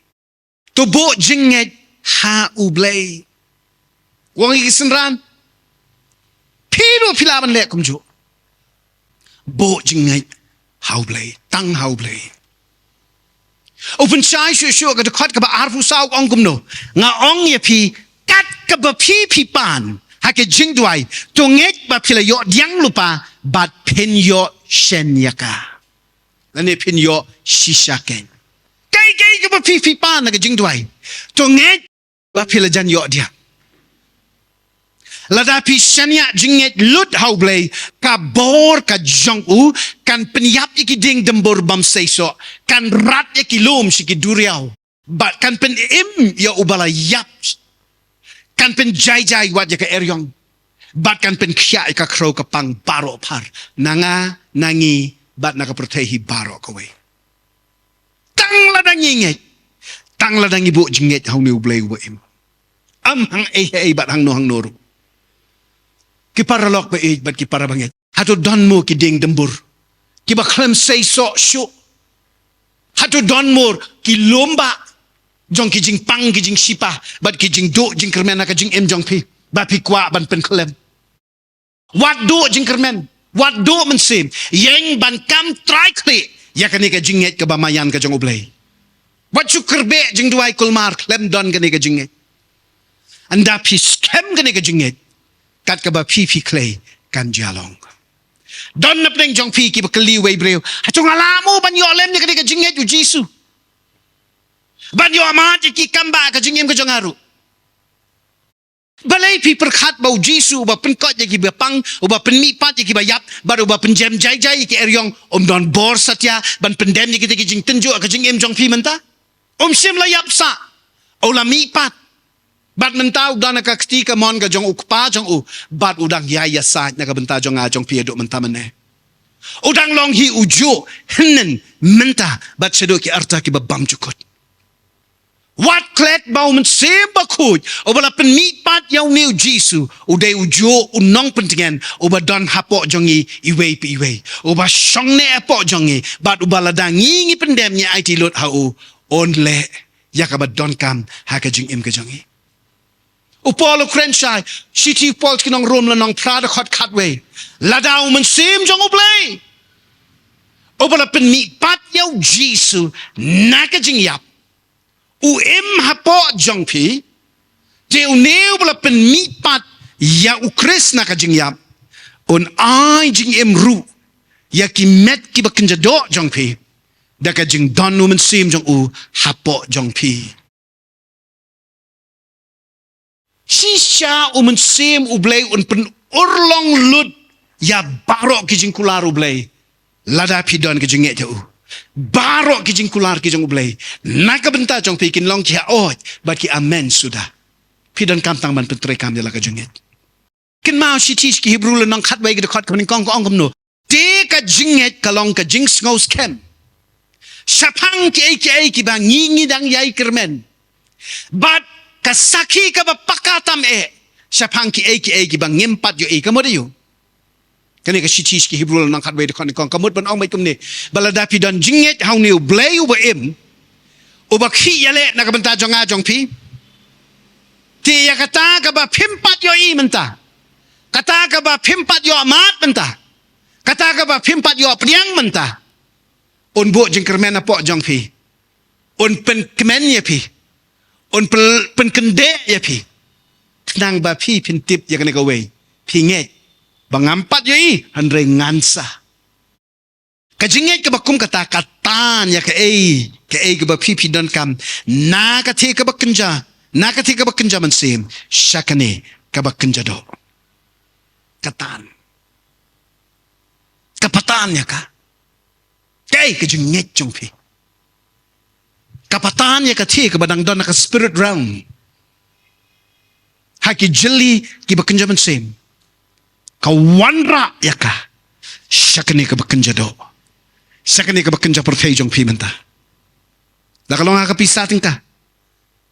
To buh jingngeit ha U Blei. U ong ïa ki synran. Phi ruh phi lah ban leh kumjuh. Buh jingngeit ha U Blei, tang ha U Blei. U pynshai shuh shuh ka dkhot kaba arphew saw, u ong kumno? Nga ong ïa phi, kat kaba phi phi pan ha ka jingduwai, to ngeit ba phi la ïoh diang lypa bad phin ïoh shen ïa ka. Lane phin ïoh shisha keiñ. Kaei kaei kaba phi phi pan na ka jingduwai, to ngeit ba phi la jan ïoh diah. Lada phi shaniah jingngeit lut ha U Blei, ka bor ka jong u kan pynïap ïa ki dieng dymbur bym seisoh, kan rat ïa ki lum sha ki duriaw, bad kan pynim ïa uba la ïap, kan pynjai jai wat ïa ka eriong, bad kan pynkhiah ïa ka khriew ka pang baroh phar na nga, na ngi, bad na ka pyrthei hi baroh kawei. Tang lada ngi ngeit, tang lada ngi buh jingngeit ha une U Blei uba im. Ym hang ei ei bad hangno hangno ruh. Ki paralok ba ïeit bad ki para bangeit, hato don mo ki dieng dymbur kiba khlem seisoh shuh? Hato don mo ki lum ba jong ki jingpang, ki jingshipah bad ki jingduh jingkyrmen ha ka jingim jong phi ba phi kwah ban pynkhlem? Wat duh jingkyrmen, wat duh mynsiem, ïeng ban kam trai khlieh ïa kane ka jingngeit kaba maïan ka jong U Blei. Wat shu kyrpad jingduwai kulmar khlem don kane ka jingngeit. Ynda phi skhem kane ka jingngeit, kat kaba phi phi khlei kan jia long. Don na pdeng jong phi kiba kylli uwei briew, hato nga lah mo ban ïoh lem ïa kane ka jingngeit U Jisu, ban ïoh mad ïa ki kam ba ka jingim ka jong nga ruh? Balei phi pyrkhat ba U Jisu uba pynkoit ïa kiba pang, uba pynmihpat ïa kiba ïap, bad uba pynjem jai jai ïa ki eriong, um don bor satia ban pyndem ïa kita ki jingtynjuh ha ka jingim jong phi mynta? Um shym la ïap sah, u la mihpat. Bad mynta u don ha ka kti kamon ka jong U Kpa jong u, bad u dang ïai ïasaid na ka bynta jong nga jong phi haduh mynta mynne. U dang long hi ujuh hynnin mynta bad shaduh ki arta kiba bymjukut. Wat klet ba U Mynsiem Bakhuid uba la pynmihpat ïa une U Jisu u dei ujuh u nongpyntngen uba don hapoh jong ngi iwei pa iwei, uba shong neh hapoh jong ngi, bad uba lada ngi ngi pyndem, ngi aiti lut ha u, un leh ïa kaba donkam ha ka jingim ka jong ngi. U Paul u kren shai, shithi u Paul sha ki nong Rom lynnong phra dkhot khatwei, lada U Mynsiem jong U Blei uba la pynmihpat ïa U Jisu na ka jingïap u im hapoh jong phi, te une uba la pynmihpat ïa U Khrist na ka jingïap un ai jingim ruh ïa ki met kiba kynja doh jong phi da ka jingdon U Mynsiem jong u hapoh jong phi. Shisha U Mynsiem U Blei un pynurlong lut ïa baroh ki jingkular U Blei lada phi don ka jingngeit ha u. Baroh ki jingkular ki jong U Blei na ka bynta jong phi kin long ki haoid bad ki amen suda. Phi donkam tang ban pyntreikam ïa la ka jingngeit. Kynmaw shithi sha ki Hebru lynnong khatwei ka dkhot kaba nyngkong ka ong kumno: Te ka jingngeit ka long ka jingsngew skhem shaphang kiei kiei kiba ngi ngi dang ïai kyrmen, bad ka sakhi kaba paka tam eh shaphang kiei kiei kiba ngim pat ïohi. Ka mut aïu? Kane ka shithi sha ki Hebru lynnong khatwei dkhot nyngkong ka mut ban ong beit kumne, ba lada phi don jingngeit ha une U Blei uba im, uba khih ïaleh na ka bynta jong nga jong phi, te ïa kata kaba phim pat ïohi mynta, kata kaba phim pat ïoh mad mynta, kata kaba phim pat ïoh pdiang mynta, un buh jingkyrmen hapoh jong phi, un pynkmen ïa phi, un pyn-, pynkyndeh ïa phi, khnang ba phi phin tip ïa kane kawei, phi ngeit ba ngam pat ïohi, hynrei ngan sa. Ka jingngeit kaba kum kata ka tan ïa kaei kaei kaba phi phi donkam na ka thie kaba kynja, na ka thie kaba kynja mynsiem sha kane kaba kynja doh. Ka tan, ka patan ïa ka, kaei ka jingngeit jong phi. Ka patan ïa ka thie kaba dang don ha ka spirit realm, ha ki jylli kiba kynja mynsiem. Ka wanrah ïa ka sha kane kaba kynja doh, sha kane kaba kynja pyrthei jong phi mynta. Da ka long ha ka pisa tyngka,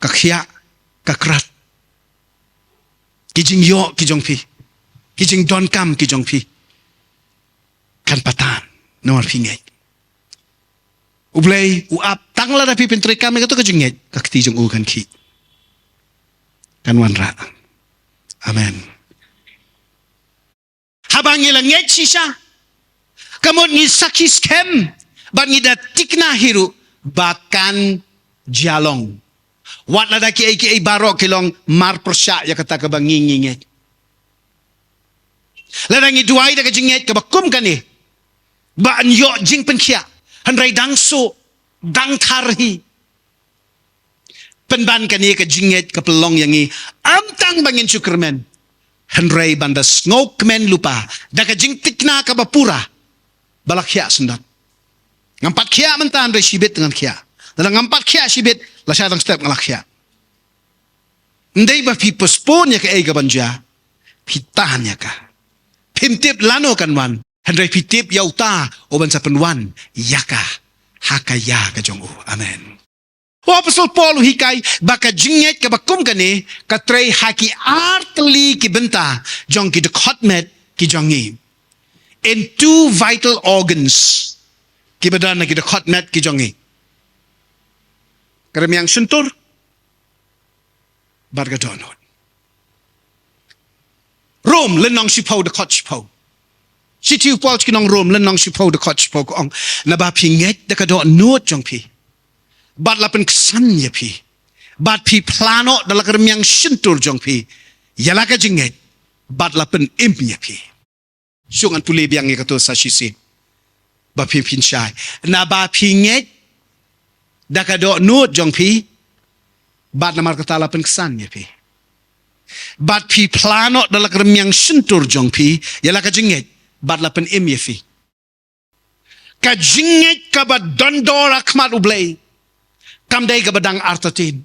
ka khiah, ka krat, ki jingïoh ki jong phi, ki jingdonkam ki jong phi, kan patan namar phi ngeit. U Blei u ap tang lada phi pyntreikam ïa kato ka jingngeit, ka kti jong u kan khih, kan wanrah. Amen. Haba ngi la ngeit shisha, ka mut ngi sakhi skhem bad ngi da tikna hi ruh ba kan jia long. Wat lada kiei kiei baroh ki long marpyrshah ïa kata kaba ngi ngi ngeit. Lada ngi duwai da ka jingngeit kaba kum kane, ba yn ïoh jingpynkhiah, Hynrei dang suk, dang thar hi. Pynban kane ka jingngeit ka pynlong ïa ngi, ym tang ba ngin shu kyrmen, hynrei ban da sngewkmen lypa da ka jingthikna kaba pura ba la khiah syndon. Ngam pat khiah mynta, hynrei shibit ngan khiah. Lada ngam pat khiah shibit, lashai dang step nga la khiah. Ym dei ba phi postpone ïa kaei kaban jia, phi tan ïa ka. Phim tip lano kan wan, hynrei phi tip ïa uta uban sa pynwan ïa ka ha ka ïa ka jong u. Amen. U Apostol Paul u hikai ba ka jingngeit kaba kum kane ka trei ha ki ar tylli ki bynta jong ki dkhot met ki jong ngi. In two vital organs kiba don ha ki dkhot met ki jong ngi. Ka rmiang shyntur bad ka dohnud. Rom lynnong shiphew dkhot shiphew. Shithi u Paul sha ki nong Rom lynnong shiphew dkhot shiphew ka ong, naba phi ngeit da ka dohnud jong phi, bad la pynksan ïa phi, bad phi phla noh da la ka rmiang shyntur jong phi ïa la ka jingngeit, bad la pynim ïa phi. Shu ngan pule biang ïa kato sa shisien ba phin, phin shai. Naba phi ngeit da ka dohnud jong phi, bad namar kata la pynksan ïa phi, bad phi phla noh da la ka rmiang shyntur jong phi ïa la ka jingngeit, bad la pynim ïa phi. Ka jingngeit kaba don dor ha khmat U Blei kam dei kaba dang artatien,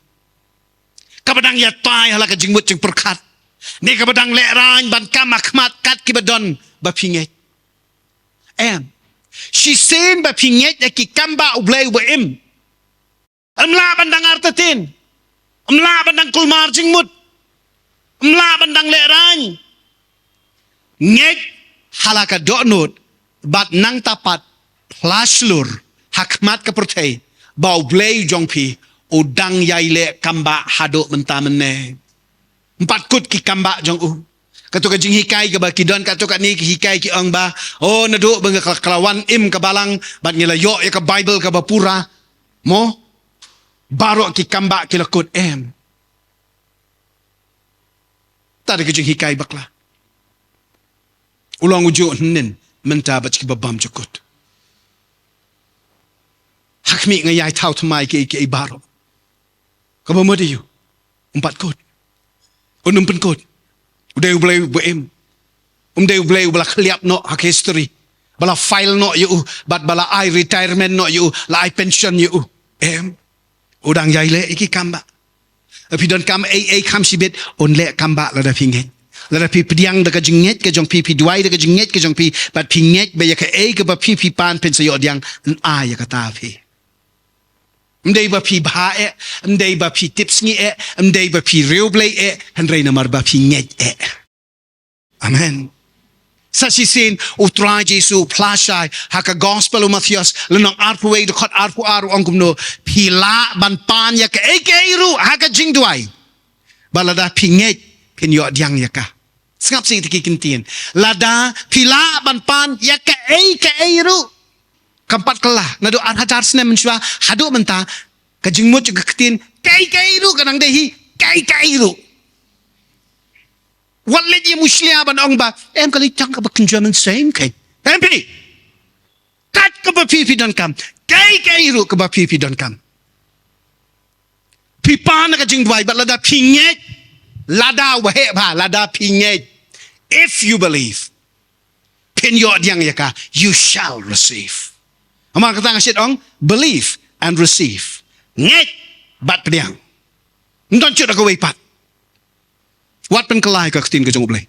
kaba dang ïatai ha la ka jingmut jingpyrkhat, ne kaba dang lehraiñ ban kam ha khmat kat kiba don ba phi ngeit. Em. Shisien ba phi ngeit ïa ki kam ba U Blei uba im, ym lah ban dang artatien, ym lah ban dang kulmar jingmut, ym lah ban dang lehraiñ. Ngeit ha la ka dohnud bad nangta pat phla shlur ha khmat ka pyrthei ba U Blei jong phi u dang ïai leh kam ba haduh mynta mynne. Ym pat kut ki kam ba jong u. Kato ka jinghikai kaba ki don kato kane ki hikai ki ong ba, oh, naduh ba nga ka la wan im ka balang bad ngi la ïoh ïa ka Baibl kaba pura, mo, baroh ki kam ba ki la kut. Em. Kata dei ka jinghikai bakla. U long u juh hynnin mynta bad kiba bymjukut. Ha khmih nga ïai thaw thymmai kiei kiei baroh. Kaba mut aïu? Ym pat kut. Un ym pynkut. U dei U Blei uba im. Um dei U Blei uba la khylliap noh ha ka history, ba la file noh ïa u, bad ba la ai retirement noh ïa u, la ai pension ïa u. Em. U dang ïai leh ïa ki kam ba. Phi donkam ei ei kham shibit, un leh kam ba lada phi ngeit. Lada phi pdiang da ka jingngeit ka jong phi, phi duwai da ka jingngeit ka jong phi, bad phi ngeit ba ïa kaei kaba phi, phi pan phin sa ïoh pdiang, yn ai ïa kata phi. Ym dei ba phi bha eh, ym dei ba phi tipsngi eh, ym dei ba phi riewblei eh, hynrei namar ba phi ngeit eh. Amen. Sa shisien U Trai Jisu u phla shai ha ka Gospel u Mathaios lynnong arphew wei dkhot arphew ar, u ong kumno, phi lah ban pan ïa kaei kaei ruh ha ka jingduwai, ba lada phi ngeit phin ïoh pdiang ïa ka. Sngap shisha ïa ki ktien. Lada phi lah ban pan ïa kaei kaei ruh. Kam pat kylla, naduh ar hajar snem mynshuwa haduh mynta, ka jingmut jong ka ktien kaei kaei ruh ka nang dei hi kaei kaei ruh. Wat leit ïa u shlia ban ong ba, em, ka leit tang kaba kynja mynsiem kein. Em phi. Kat kaba phi phi donkam. Kaei kaei ruh kaba phi phi donkam. Phi pan ha ka jingduwai bad lada phi ngeit. Lada, waheh bha, lada phi ngeit. If you believe, phin ïoh pdiang ïa ka, you shall receive. Namar kata nga shait ong, believe and receive. Ngeit bad pdiang. Ym don shuh da kawei pat. Wat pynkylla ïa ka ktien ka jong U Blei.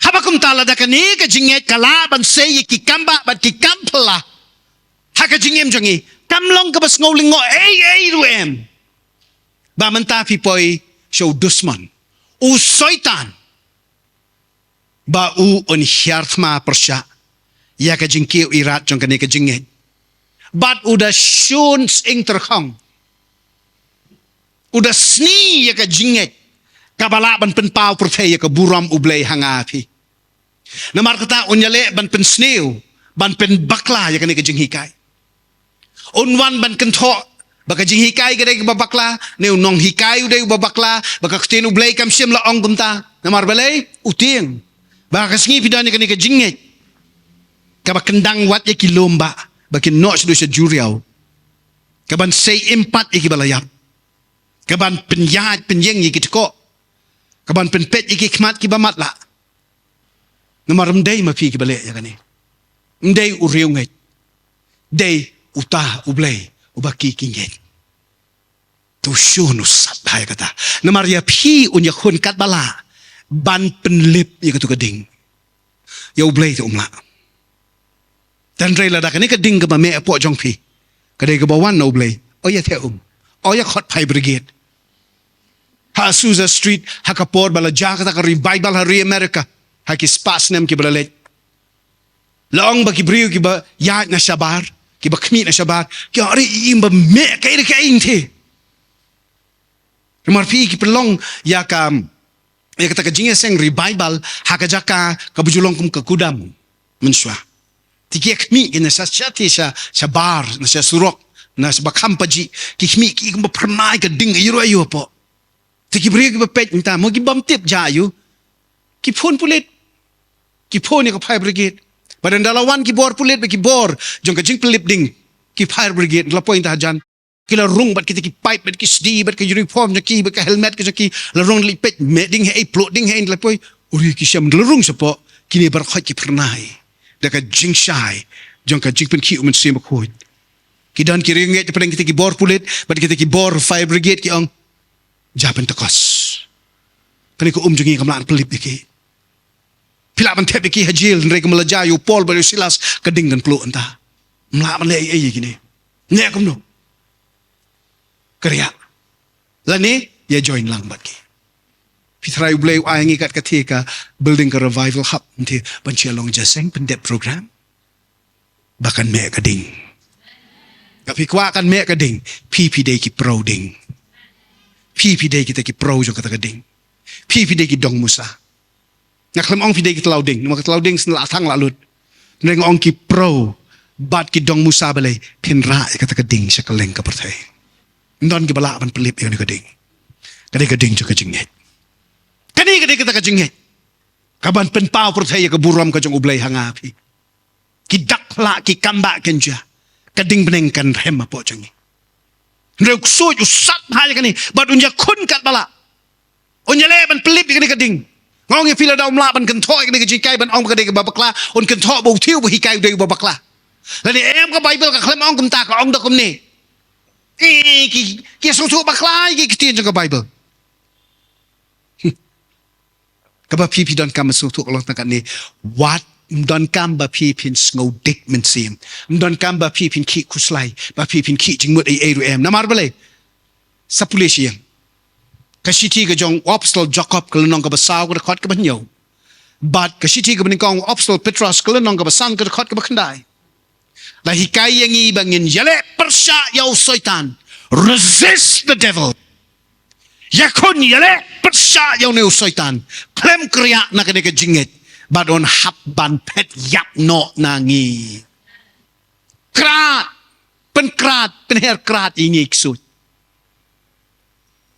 Haba kumta lada kane ka jingngeit ka lah ban sei ïa ki kam ba bad ki kam phylla ha ka jingim jong ngi, kam long kaba sngew lyngngoh ei ei ruh em. Ba mynta phi poi sha u dusmon, u Soitan, ba u un hiar thma pyrshah ïa ka jingkiew irat jong kane ka jingngeit. Bad u da shun sying tyrkhong. U da sni ïa ka jingngeit kaba lah ban pynpaw pyrthei ïa ka burom U Blei ha nga ha phi. Namar kata un ïaleh ban pynsniew, ban pynbakla ïa kane ka jinghikai. Un wan ban kynthoh ba ka jinghikai ka dei kaba bakla, ne u nonghikai u dei uba bakla, ba ka ktien U Blei kam shym la ong kumta. Namar balei? U tieng ba ha ka sngi phi don ïa kane ka jingngeit, Kaba kyndang wat ïa ki lum ba, ba kin noh sha dusha juriaw. Kaban sei impat ïa ki ba la ïap. Kaban pynïaid pynïeng ïa ki tkoh. Kaban pynpeit ïa ki khmat ki ba matlah. Namar ym dei ma phi ki ba leh ïa kane. Ym dei u riewngeit. Dei uta U Blei, uba ki ki ngeit. To shun u sat bha ïa kata. Namar ïa phi un ïakhun katba lah ban pynlip ïa katu ka ding. Ïa U Blei te um lah. Tang hynrei lada kane ka ding kaba meh hapoh jong phi ka dei kaba wan na U Blei, u ïa theh um. U ïa khot fire brigade. Ha Azusa Street, ha ka por ba la jia kata ka revival ha ri America, ha ki spah snem kiba la leit. La ong ba ki briew kiba ïaid na shabar, kiba khmih na shabar, ki ong, "Are, im ba meh kaei re kaei te." Namar phi ki pynlong ïa ka, ïa kata ka jingïaseng revival ha ka jaka kaba ju long kum ka kudam mynshuwa. Te ki khmih ki na sha, sha, te sha, shabar, na sha surok, na sha ba kham pajih, ki khmih ki kumba phyrnai ka ding aïu aïu hapoh. Te ki briew kiba peit mynta, mo ki bym tip jia aïu. Ki phone pulit. Ki phone ïa ka fire brigade. Bad ynda la wan ki bor pulit bad ki bor jong ka jingpynlip ding, ki fire brigade la poi ynda hajan. Ki la rung bad kita ki pipe, bad ki sdi, bad ka uniform jong ki, bad ka helmet ka jong ki, la rung, leit peit, meh ding haei, pluh ding haei, la poi. Uri ki shem, la rung shapoh, kine baroh khoit ki phyrnai da ka jingshai jong ka jingpynkhih U Mynsiem Bakhuid. Ki don ki riewngeit hapdeng kita ki bor pulit bad kita ki bor fire brigade, ki ong, "Jia pyntakos. Kane ka um jong ngi kam lah ban pynlip ïa ki. Phi lah ban thep ïa ki ha jel, hynrei kumba la jia ïa u Paul bad ïa u Silas, ka ding kan pluh ynda. Ym lah ban leh ei ei ïa kine." Neh kumno. Ka riak. Lane ïa join lang bad ki. Phi trai U Blei u ai ngi kat ka thie ka building ka revival hub, nte ban shu long jingïaseng pyndep program. Ba kan meh ka ding. Ka phi kwah kan meh ka ding, phi phi dei ki pro ding. Phi phi dei kita ki pro jong kata ka ding. Phi phi dei ki dong musa. Nga khlem ong phi dei ki tlaw ding, namar ki tlaw ding shen la thang la lut. Hynrei nga ong ki pro bad ki dong musa balei, phin rah ïa kata ka ding sha kylleng ka pyrthei. Ym don kiba lah ban pynlip ïa kane ka ding. Ka dei ka ding jong ka jingngeit. Kane ka dei kata ka jingngeit kaban pynpaw pyrthei ïa ka burom ka jong U Blei ha nga ha phi. Ki dak phla, ki kambah, kin jia. Ka ding bneng kan rhem hapoh jong ngi. Hynrei u ksuid u sat bha ïa kane bad un ïakhun katba lah. Un ïaleh ban pynlip ïa kane ka ding. Nga ong ïa phi, lada um lah ban kynthoh ïa kane ka jinghikai ban ong ba ka dei kaba bakla, un kynthoh ba u thiew ba hikai u dei uba bakla. Lane em, ka Baibl ka khlem ong kumta, ka ong da kumne. Eh, ki, ki sngewthuh bakla ïa ki ktien jong ka Baibl. Kaba phi phi donkam ban sngewthuh ka long tang katne, wat ym donkam ba phi phin sngew dik mynsiem. Ym donkam ba phi phin khih khuslai, ba phi phin khih jingmut ei ei ruh em. Namar balei? Sa pule sha ïing. Ka shithi ka jong u Apostol Jakob ka lynnong kaba saw ka dkhot kaba hynñiew. Bad ka shithi kaba nyngkong u Apostol Petros ka lynnong kaba san ka dkhot kaba khyndai. La hikai ïa ngi ba ngin ïaleh pyrshah ïa u Soitan. Resist the devil. Ïakhun, ïaleh pyrshah ïa une u Soitan. Khlem kriah na kane ka jingngeit. Bad un hap ban phet ïap noh na ngi. Krad, pynkrad, pynher krad ïa ngi ksuid.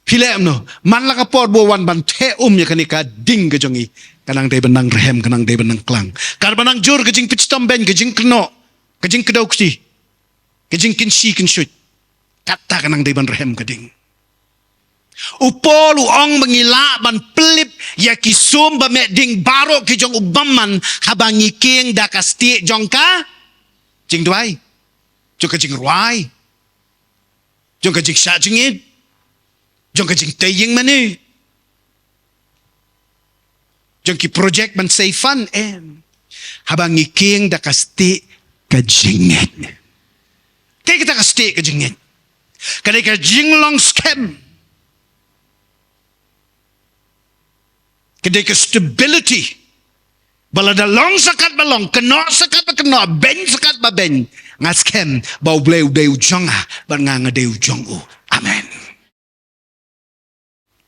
Phi leh kumno, man la ka por ba u wan ban theh um ïa kane ka ding ka jong ngi, ka nang dei ban nang rhem, ka nang dei ban nang klang. Ka dei ban nang jur ka jingpynshitom beiñ, ka jingkynnoh, ka jingkdew kti, ka jingkynshi kynshuid. Kata ka nang dei ban rhem ka ding. U Paul u ong ba ngi lah ban pynlip ïa ki sum ba meh ding baroh ki jong u bymman haba ngi kieng da ka stieh jong ka jingduwai, jong ka jingrwai, jong ka jingshah jingit, jong ka jingtei ïing mane, jong ki project ban sei fund, em. Haba ngi kieng da ka stieh ka jingngeit. Kaei kata ka stieh ka jingngeit? Ka dei ka jinglong skhem. Ka dei ka stability. Ba lada long sa katba long, kynnoh sa katba kynnoh, beiñ sa katba beiñ, nga skhem ba U Blei u dei u jong nga, bad nga nga dei u jong u. Amen.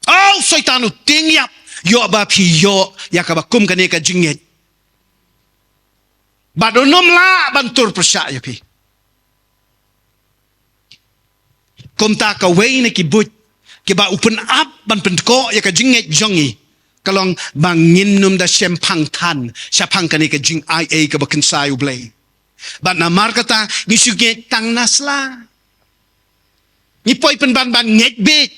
Oh, Soitan u tieng ïap ïoh ba phi ïoh ïa kaba kum kane ka jingngeit. Bad un ym lah ban tur pyrshah ïa phi. Kumta kawei na ki buit kiba u pynap ban pyndkoh ïa ka jingngeit jong ngi ka long ba ngin nym da shemphang than shaphang kane ka jingaiei kaba kynsai U Blei. Bad namar kata ngi shu ngeit tang na sla. Ngi poi pynban ban ngeit beit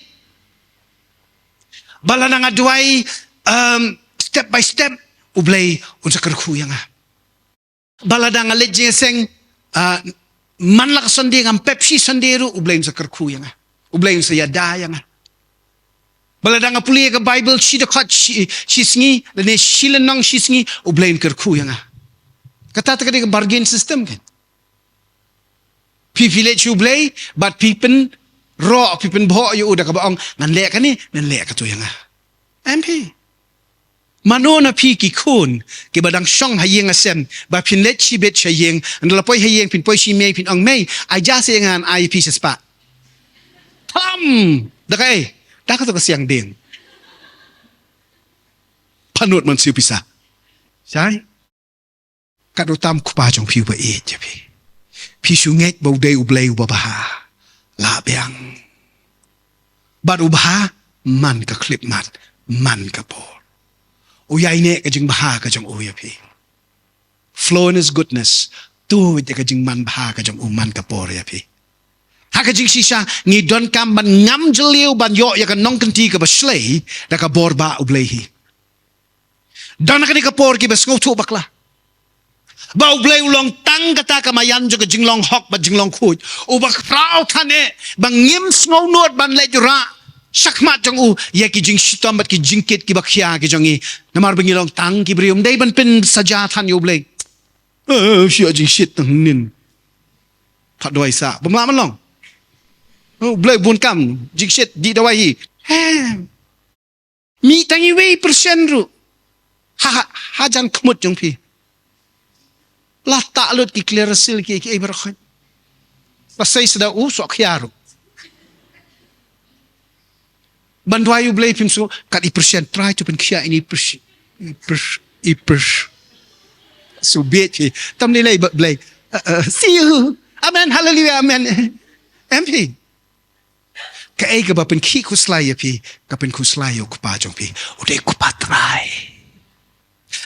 ba lada nga duwai, um, step by step, U Blei un sa kyrkhu ïa nga. Ba lada nga leit jingïaseng, ah, man la ka Sunday, ngam pep shi Sunday ruh, U Blei un sa kyrkhu ïa nga. U Blei un sa ïada ïa nga. Ba lada nga pule ïa ka Bible shi dkhot shi, shi sngi, lane shi lynnong shi sngi, U Blei un kyrkhu ïa nga. Kata te ka dei ka bargain system kan. Phi phi leit sha U Blei, bad phi pynroh, phi pynbhoh ïa u da kaba ong, ngan leh kane, ngan leh kato ïa nga. Em phi. Mano na phi ki khun kiba dang shong ha ïing ha sem, ba phin leit shibit sha ïing, ynda la poi ha ïing phin poi sha i mei phin ong, "Mei, ai ja seh ïa nga ngan ai ïa phi shispah." Tham! Da kaei? Da kato ka siang dieng. Pynlut mynsiem pisa. Shai? Katno tam u Kpa jong phi uba ïeit ïa phi. Phi shu ngeit ba u dei U Blei uba bha. Lah biang. Bad u bha man ka khyllipmat, man ka por. U ïaineh ka jingbha ka jong u ïa phi. Flow in his goodness. Tuid ïa ka jingmanbha ka jong u man ka por ïa phi. Ha ka jingshisha ngi donkam ban ngam jylliew ban ïoh ïa ka nongkynti kaba shlei da ka bor ba U Blei hi. Don ha kane ka por kiba sngewthuh bakla ba U Blei u long tang kata ka maïan jong ka jinglong hok bad jinglong khuid. Uba khraw than eh ba ngim sngewnud ban leit rah shakhmat jong u ïa ki jingshitom bad ki jingkit kiba khia ki jong ngi. Namar ba ngi long tang ki briew, ym dei ban pynsaja than ïa U Blei. Eh, shu ïa jingshit tang nin. Pat dawai sah. Bym lah ban long. Oh, U Blei bun kam jingshit dih dawai hi. He. Mih tang iwei percent ruh ha, ha, hajan khmut jong phi. La tah lut ki Clearasil ki, ki ei baroh khoit. Ba sei sdang u soh khia ruh. Ban duwai U Blei phim sngewthuh kat i percent, Trai to pynkhia ïa i percent. I percent, i percent. Shu bieit phi. Tam lei lei bad Blei. Uh, uh, see you. Amen. Hallelujah. Amen. Em phi. Kaei kaba pynkhih khuslai ïa phi, ka pynkhuslai ïa u Kpa jong phi. U dei u Kpa trai.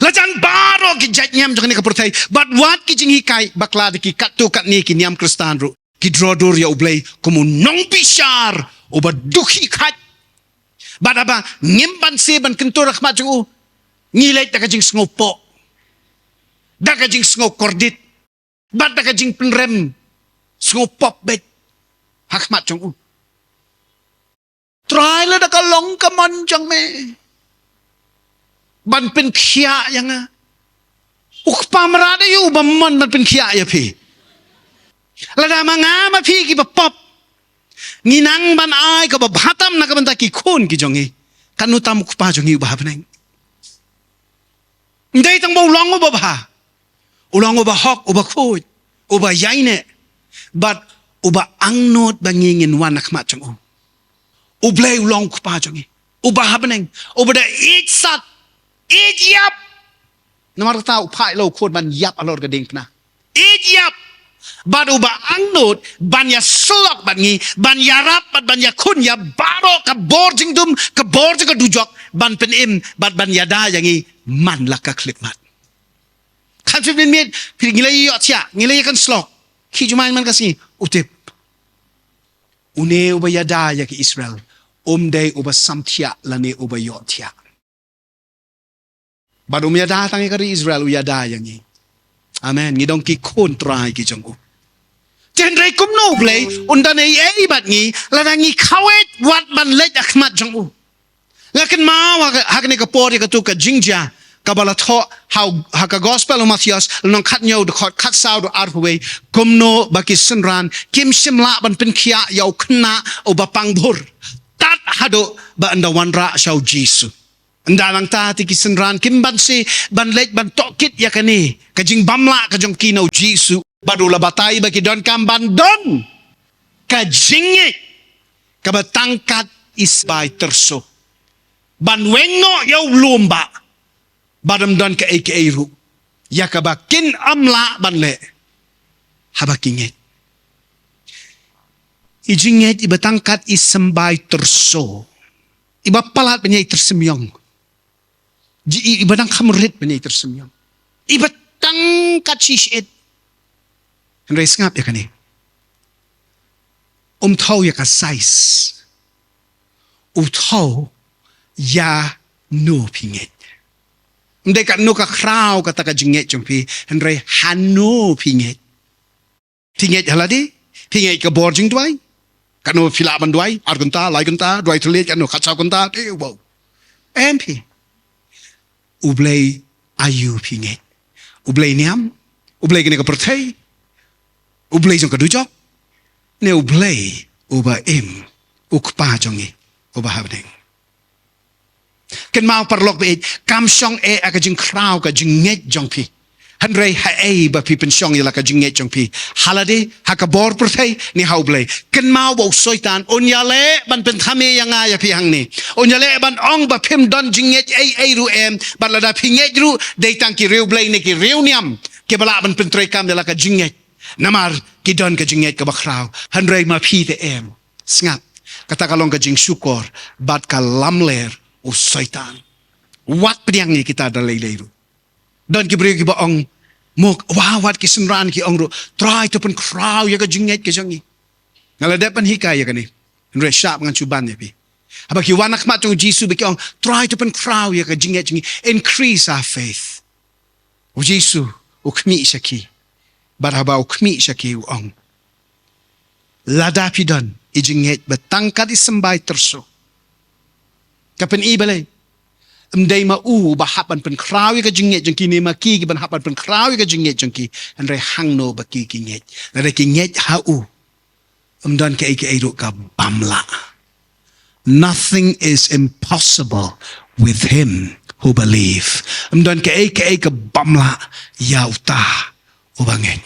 La jan baroh ki jait niam jong kane ka pyrthei bad wat ki jinghikai bakla da ki katto katne ki niam Khristan ruh ki dro dur ïa U Blei kum u nongbishar uba dukhi khait. Bad haba ngim banse ban kyntur ha khmat jong u, ngi leit da ka jingsngewpoh, da ka jingsngewkordit, bad da ka jingpynrem sngewpop beit ha khmat jong u. Trai, lada ka long ka mon jong me ban pynkhiah ïa nga. U Kpa mrad aïu uba mon ban pynkhiah ïa phi? Lada ma nga ma phi kiba pop, ngi nang ban ai kaba bha tam na ka bynta ki khun ki jong ngi, katno tam u Kpa jong ngi uba ha bneng. Ym dei tang ba u long uba bha, u long uba hok, uba khuid, uba ïaineh, bad uba angnud ba ngi ngin wan ha khmat jong u. U Blei u long u Kpa jong ngi, uba ha bneng, uba da ïeit sat, ïeit ïap. Namar kata u phah ïa la u khun ban ïap halor ka diengphna. Ïeit ïap. Bad uba angnud ban ïasyllok bad ngi, ban ïarap bad ban ïakhun ïa baroh ka bor jingdum, ka bor jong ka dujok, ban pynim bad ban ïada ïa ngi man la ka khyllipmat. Khamtam phi miet, phi ngi la ïohthiah, ngi la ïakynslok. Khie jumai man ka sngi, u tip. Une uba ïada ïa ki Israel, um dei uba samthiah lane uba ïohthiah. Bad um ïada tang ïa ka ri Israel, u ïada ïa ngi. Amen. Ngi dei ki khun Trai ki jong u. Te hynrei kumno U Blei un don ei ei bad ngi lada ngi khawieit wat ban leit ha khmat jong u? Nga kynmaw ha ka, ha kane ka por ïa katu ka jingjia kaba la thoh ha u, ha ka Gospel u Mathaios, lynnong khathynñiew, dkhot khatsaw haduh arphew wei, kumno ba ki synran kim shym lah ban pynkhiah ïa u khynnah uba pang bhur, tad haduh ba ynda wanrah sha u Jisu. Ynda nangta te ki synran kim banse ban leit ban tohkit ïa kane ka jingbymlah ka jong ki na u Jisu. Bad u la batai ba ki donkam ban don ka jingngeit kaba tang kat i symbai tyrso, ban weng noh ïa u lum bah, bad ym don kaei kaei ruh ïa kaba kin ym lah ban leh haba ki ngeit. I jingngeit iba tang kat i symbai tyrso, iba palat ban ïai tyrsymïong. Ji i, i ba dang kham rit ban ïai tyrsim ïong. I ba tang kat shi shit. Hynrei sngap ïa kane. Um thaw ïa ka size. U thaw ïa no phi ngeit. Ym dei katno ka khraw kata ka jingngeit jong phi, hynrei hano phi ngeit. Phi ngeit ha lade, phi ngeit ka bor jingduwai. Katno phi lah ban duwai, ar kynta, lai kynta, duwai thylliej, katno, khatsaw kynta, te, wow. Em phi. U Blei aïu phi ngeit. U Blei niam, U Blei kane ka pyrthei, U Blei jong ka dujok, ne U Blei uba im, U Kpa jong ngi, uba ha bneng. Kynmaw paralok baieit, kam shong eh ha ka jingkhraw ka jingngeit jong phi. Hynrei haei ba phi pynshong ïa la ka jingngeit jong phi. Ha lade, ha ka bor pyrthei, ne ha U Blei. Kynmaw ba u Soitan un ïaleh ban pynthame ïa nga ïa phi hangne. Un ïaleh ban ong ba phim don jingngeit ei ei ruh em, bad lada phi ngeit ruh, dei tang ki riewblei ne ki riewniam kiba lah ban pyntreikam ïa la ka jingngeit. Namar ki don ka jingngeit kaba khraw. Hynrei ma phi te em. Sngap, kata ka long ka jingshukor bad ka lamler u Soitan. Wat pdiang ïa kita da lei lei ruh. Don ki briew kiba ong, muk, wa, wat ki synran ki ong ruh, Trai, to pynkhraw ïa ka jingngeit ka jong ngi. Nga la dep ban hikai ïa kane. Hynrei shah ba ngan shu ban ïa phi. Haba ki wan ha khmat jong u Jisu ba ki ong, Trai, to pynkhraw ïa ka jingngeit jong ngi. Increase our faith. U Jisu u khmih sha ki. Bad haba u khmih sha ki u ong, lada phi don i jingngeit ba tang kat i symbai tyrso. Ka pyni balei? Ym dei ma u ba hap ban pynkhraw ïa ka jingngeit jong ki ne ma ki ki ban hap ban pynkhraw ïa ka jingngeit jong ki. Hynrei hangno ba ki ki ngeit. Lada ki ngeit ha u, ym don kaei kaei ruh ka bym lah. Nothing is impossible with him who believe. Ym don kaei kaei ka bym lah ïa uta uba ngeit.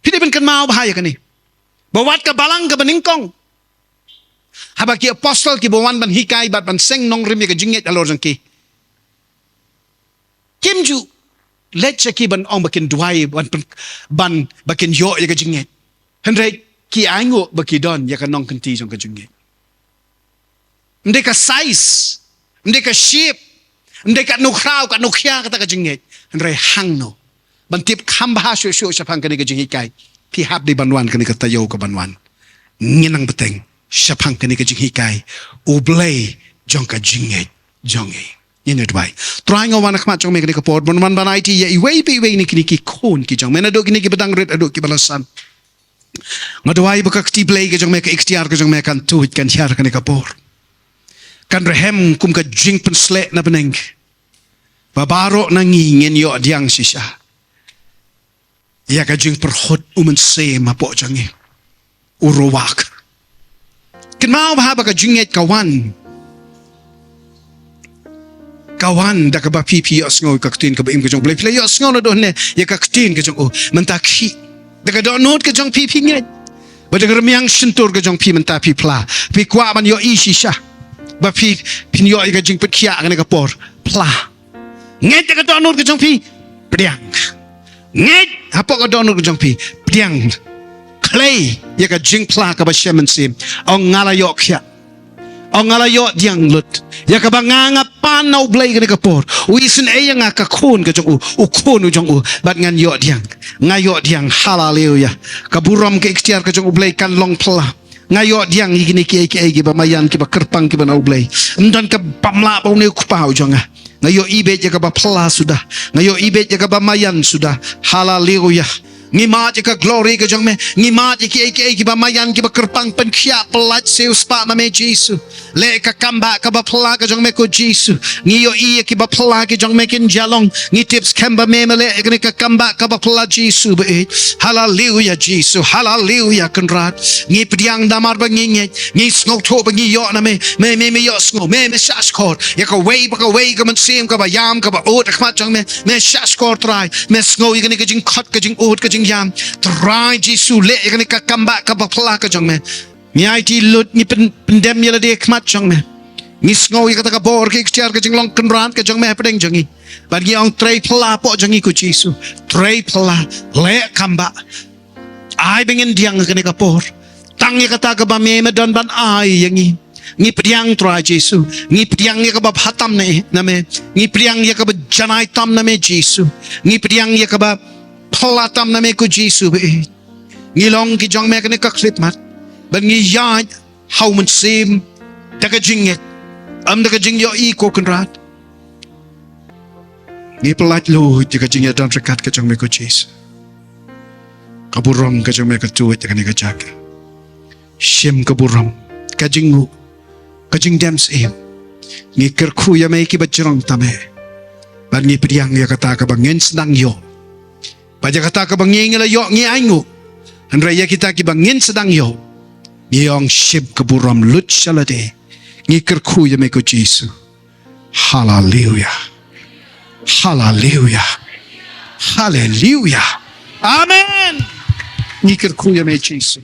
Phi dei ban kynmaw bha ïa kane. Ba wat ka balang kaba nyngkong, haba ki apostol kiba wan ban hikai bad ban seng nongrim ïa ka jingngeit halor jong ki, kim ju leit sha ki ban ong ba kin duwai ban pyn-, ban ba kin ïoh ïa ka jingngeit. Hynrei ki ainguh ba ki don ïa ka nongkynti jong ka jingngeit. Ym dei ka size, ym dei ka shape, ym dei katno khraw, katno khia kata ka jingngeit. Hynrei hangno ban tip kham bha shuh shuh shaphang kane ka jinghikai, phi hap dei ban wan kane ka taïew ka ban wan. Ngin nang bteng shaphang kane ka jinghikai, U Blei jong ka jingngeit jong ngi. Ngin ïa duwai. Trai, nga wan ha khmat jong me kane ka por, ban wan ban aiti ïa iwei pa iwei na kine ki khun ki jong me, naduh kine kiba dang rit haduh kiba la san. Nga duwai ba ka kti Blei ka jong me, ka iktiar ka jong me kan tuid kan hiar kane ka por. Kan rhem kum ka jingpynshlei na bneng. Ba baroh na ngi ngin ïoh pdiang shisha ïa ka jingpyrshah U Mynsiem hapoh jong ngi. U Ruach. Kynmaw bha ba ka jingngeit ka wan. Ka wan da kaba phi, phi ïohsngew ïa ka ktien kaba im ka jong U Blei. Phi la ïohsngew naduh hangne ïa ka ktien ka jong u. Mynta khie. Da ka dohnud ka jong phi, phi ngeit. Ba da ka rmiang shyntur ka jong phi mynta phi phla. Phi kwah ban ïohi shisha ba phi, phin ïoh ïa ka jingpynkhiah kane ka por. Phla. Ngeit da ka dohnud ka jong phi, pdiang. Ngeit hapoh ka dohnud ka jong phi, pdiang. Khlei ïa ka jingphla kaba shem mynsiem. Ong nga la ïoh khiah. Ong nga la ïoh pdiang lut. Ïa kaba nga nga pan na U Blei kane ka por. U isynei ïa nga ka khun ka jong u, u khun u jong u. Bad ngan ïoh pdiang. Nga ïoh pdiang, haleluya. Ka burom ka iktiar ka jong U Blei kan long phla. Nga ïoh pdiang ïa kine kiei kiei kiba maïan kiba kyrpang kiba na U Blei. Ym don ka bym lah ba une u kpa u jong nga. Nga ïohi beit ïa kaba phla suda. Nga ïohi beit ïa kaba maïan suda. Haleluya. Ngi mad ïa ka glory ka jong me. Ngi mad ïa kiei kiei kiba maïan kiba kyrpang, pynkhiah, pyllait, siew spah ma me Jisu. Leh ka kambah kaba phla ka jong me ko Jisu. Ngi ïohi ïa kiba phla ki jong me kin ïalong. Ngi tip skhem ba me me leh ïa kane ka kambah kaba phla Jisu baieit. Haleluya Jisu. Haleluya Kynrad. Ngi pdiang namar ba ngi ngeit. Ngi sngewthuh ba ngi ïoh na me. Me, me, me ïohsngew. Me, me shahshkor ïa kawei pa kawei ka mynsiem kaba ïam kaba ud ha khmat jong me. Me shahshkor Trai. Me sngew ïa kane ka jingkhot ka jingud ka jingïam. Trai Jisu, leh ïa kane ka kambah kaba phla ka jong me. Ngi aiti lut, ngi pyn-, pyndem ïa lade ha khmat jong me. Ngi sngew ïa kata ka bor ka iktiar ka jinglong Kynrad ka jong me hapdeng jong ngi. Bad ngi ong trei phla hapoh jong ngi ko Jisu. Trei phla, leh kambah. Ai ba ngin pdiang ha kane ka por. Tang ïa kata kaba me me don ban ai ïa ngi. Ngi pdiang Trai Jisu. Ngi pdiang ïa kaba bha tam na, na me. Ngi pdiang ïa kaba janai tam na me Jisu. Ngi pdiang ïa kaba phylla tam na me ko Jisu ba ïeit. Ngi long ki jong me kane ka khyllipmat. Bad ngi ïaid ha u mynsiem da ka jingngeit, ym da ka jingïohi ko Kynrad. Ngi pyllait lut ïa ka jingïadon ryngkat ka jong me ko Jisu. Ka burom ka jong me ka tuid ïa kane ka jaka. Shim ka burom, ka jingnguh, ka jingdem syiem. Ngi kyrkhu ïa me kiba jrong tam eh. Bad ngi pdiang ïa kata kaba ngin sdang ïoh. Bad ïa kata kaba ngi, ngi la ïoh ngi ainguh. Hynrei ïa kita kiba ngin sdang ïoh, ngi ong shim ka burom lut sha lade. Ngi kyrkhu ïa me ko Jisu. Haleluya. Haleluya. Haleluya. Amen. Ngi kyrkhu ïa me Jisu.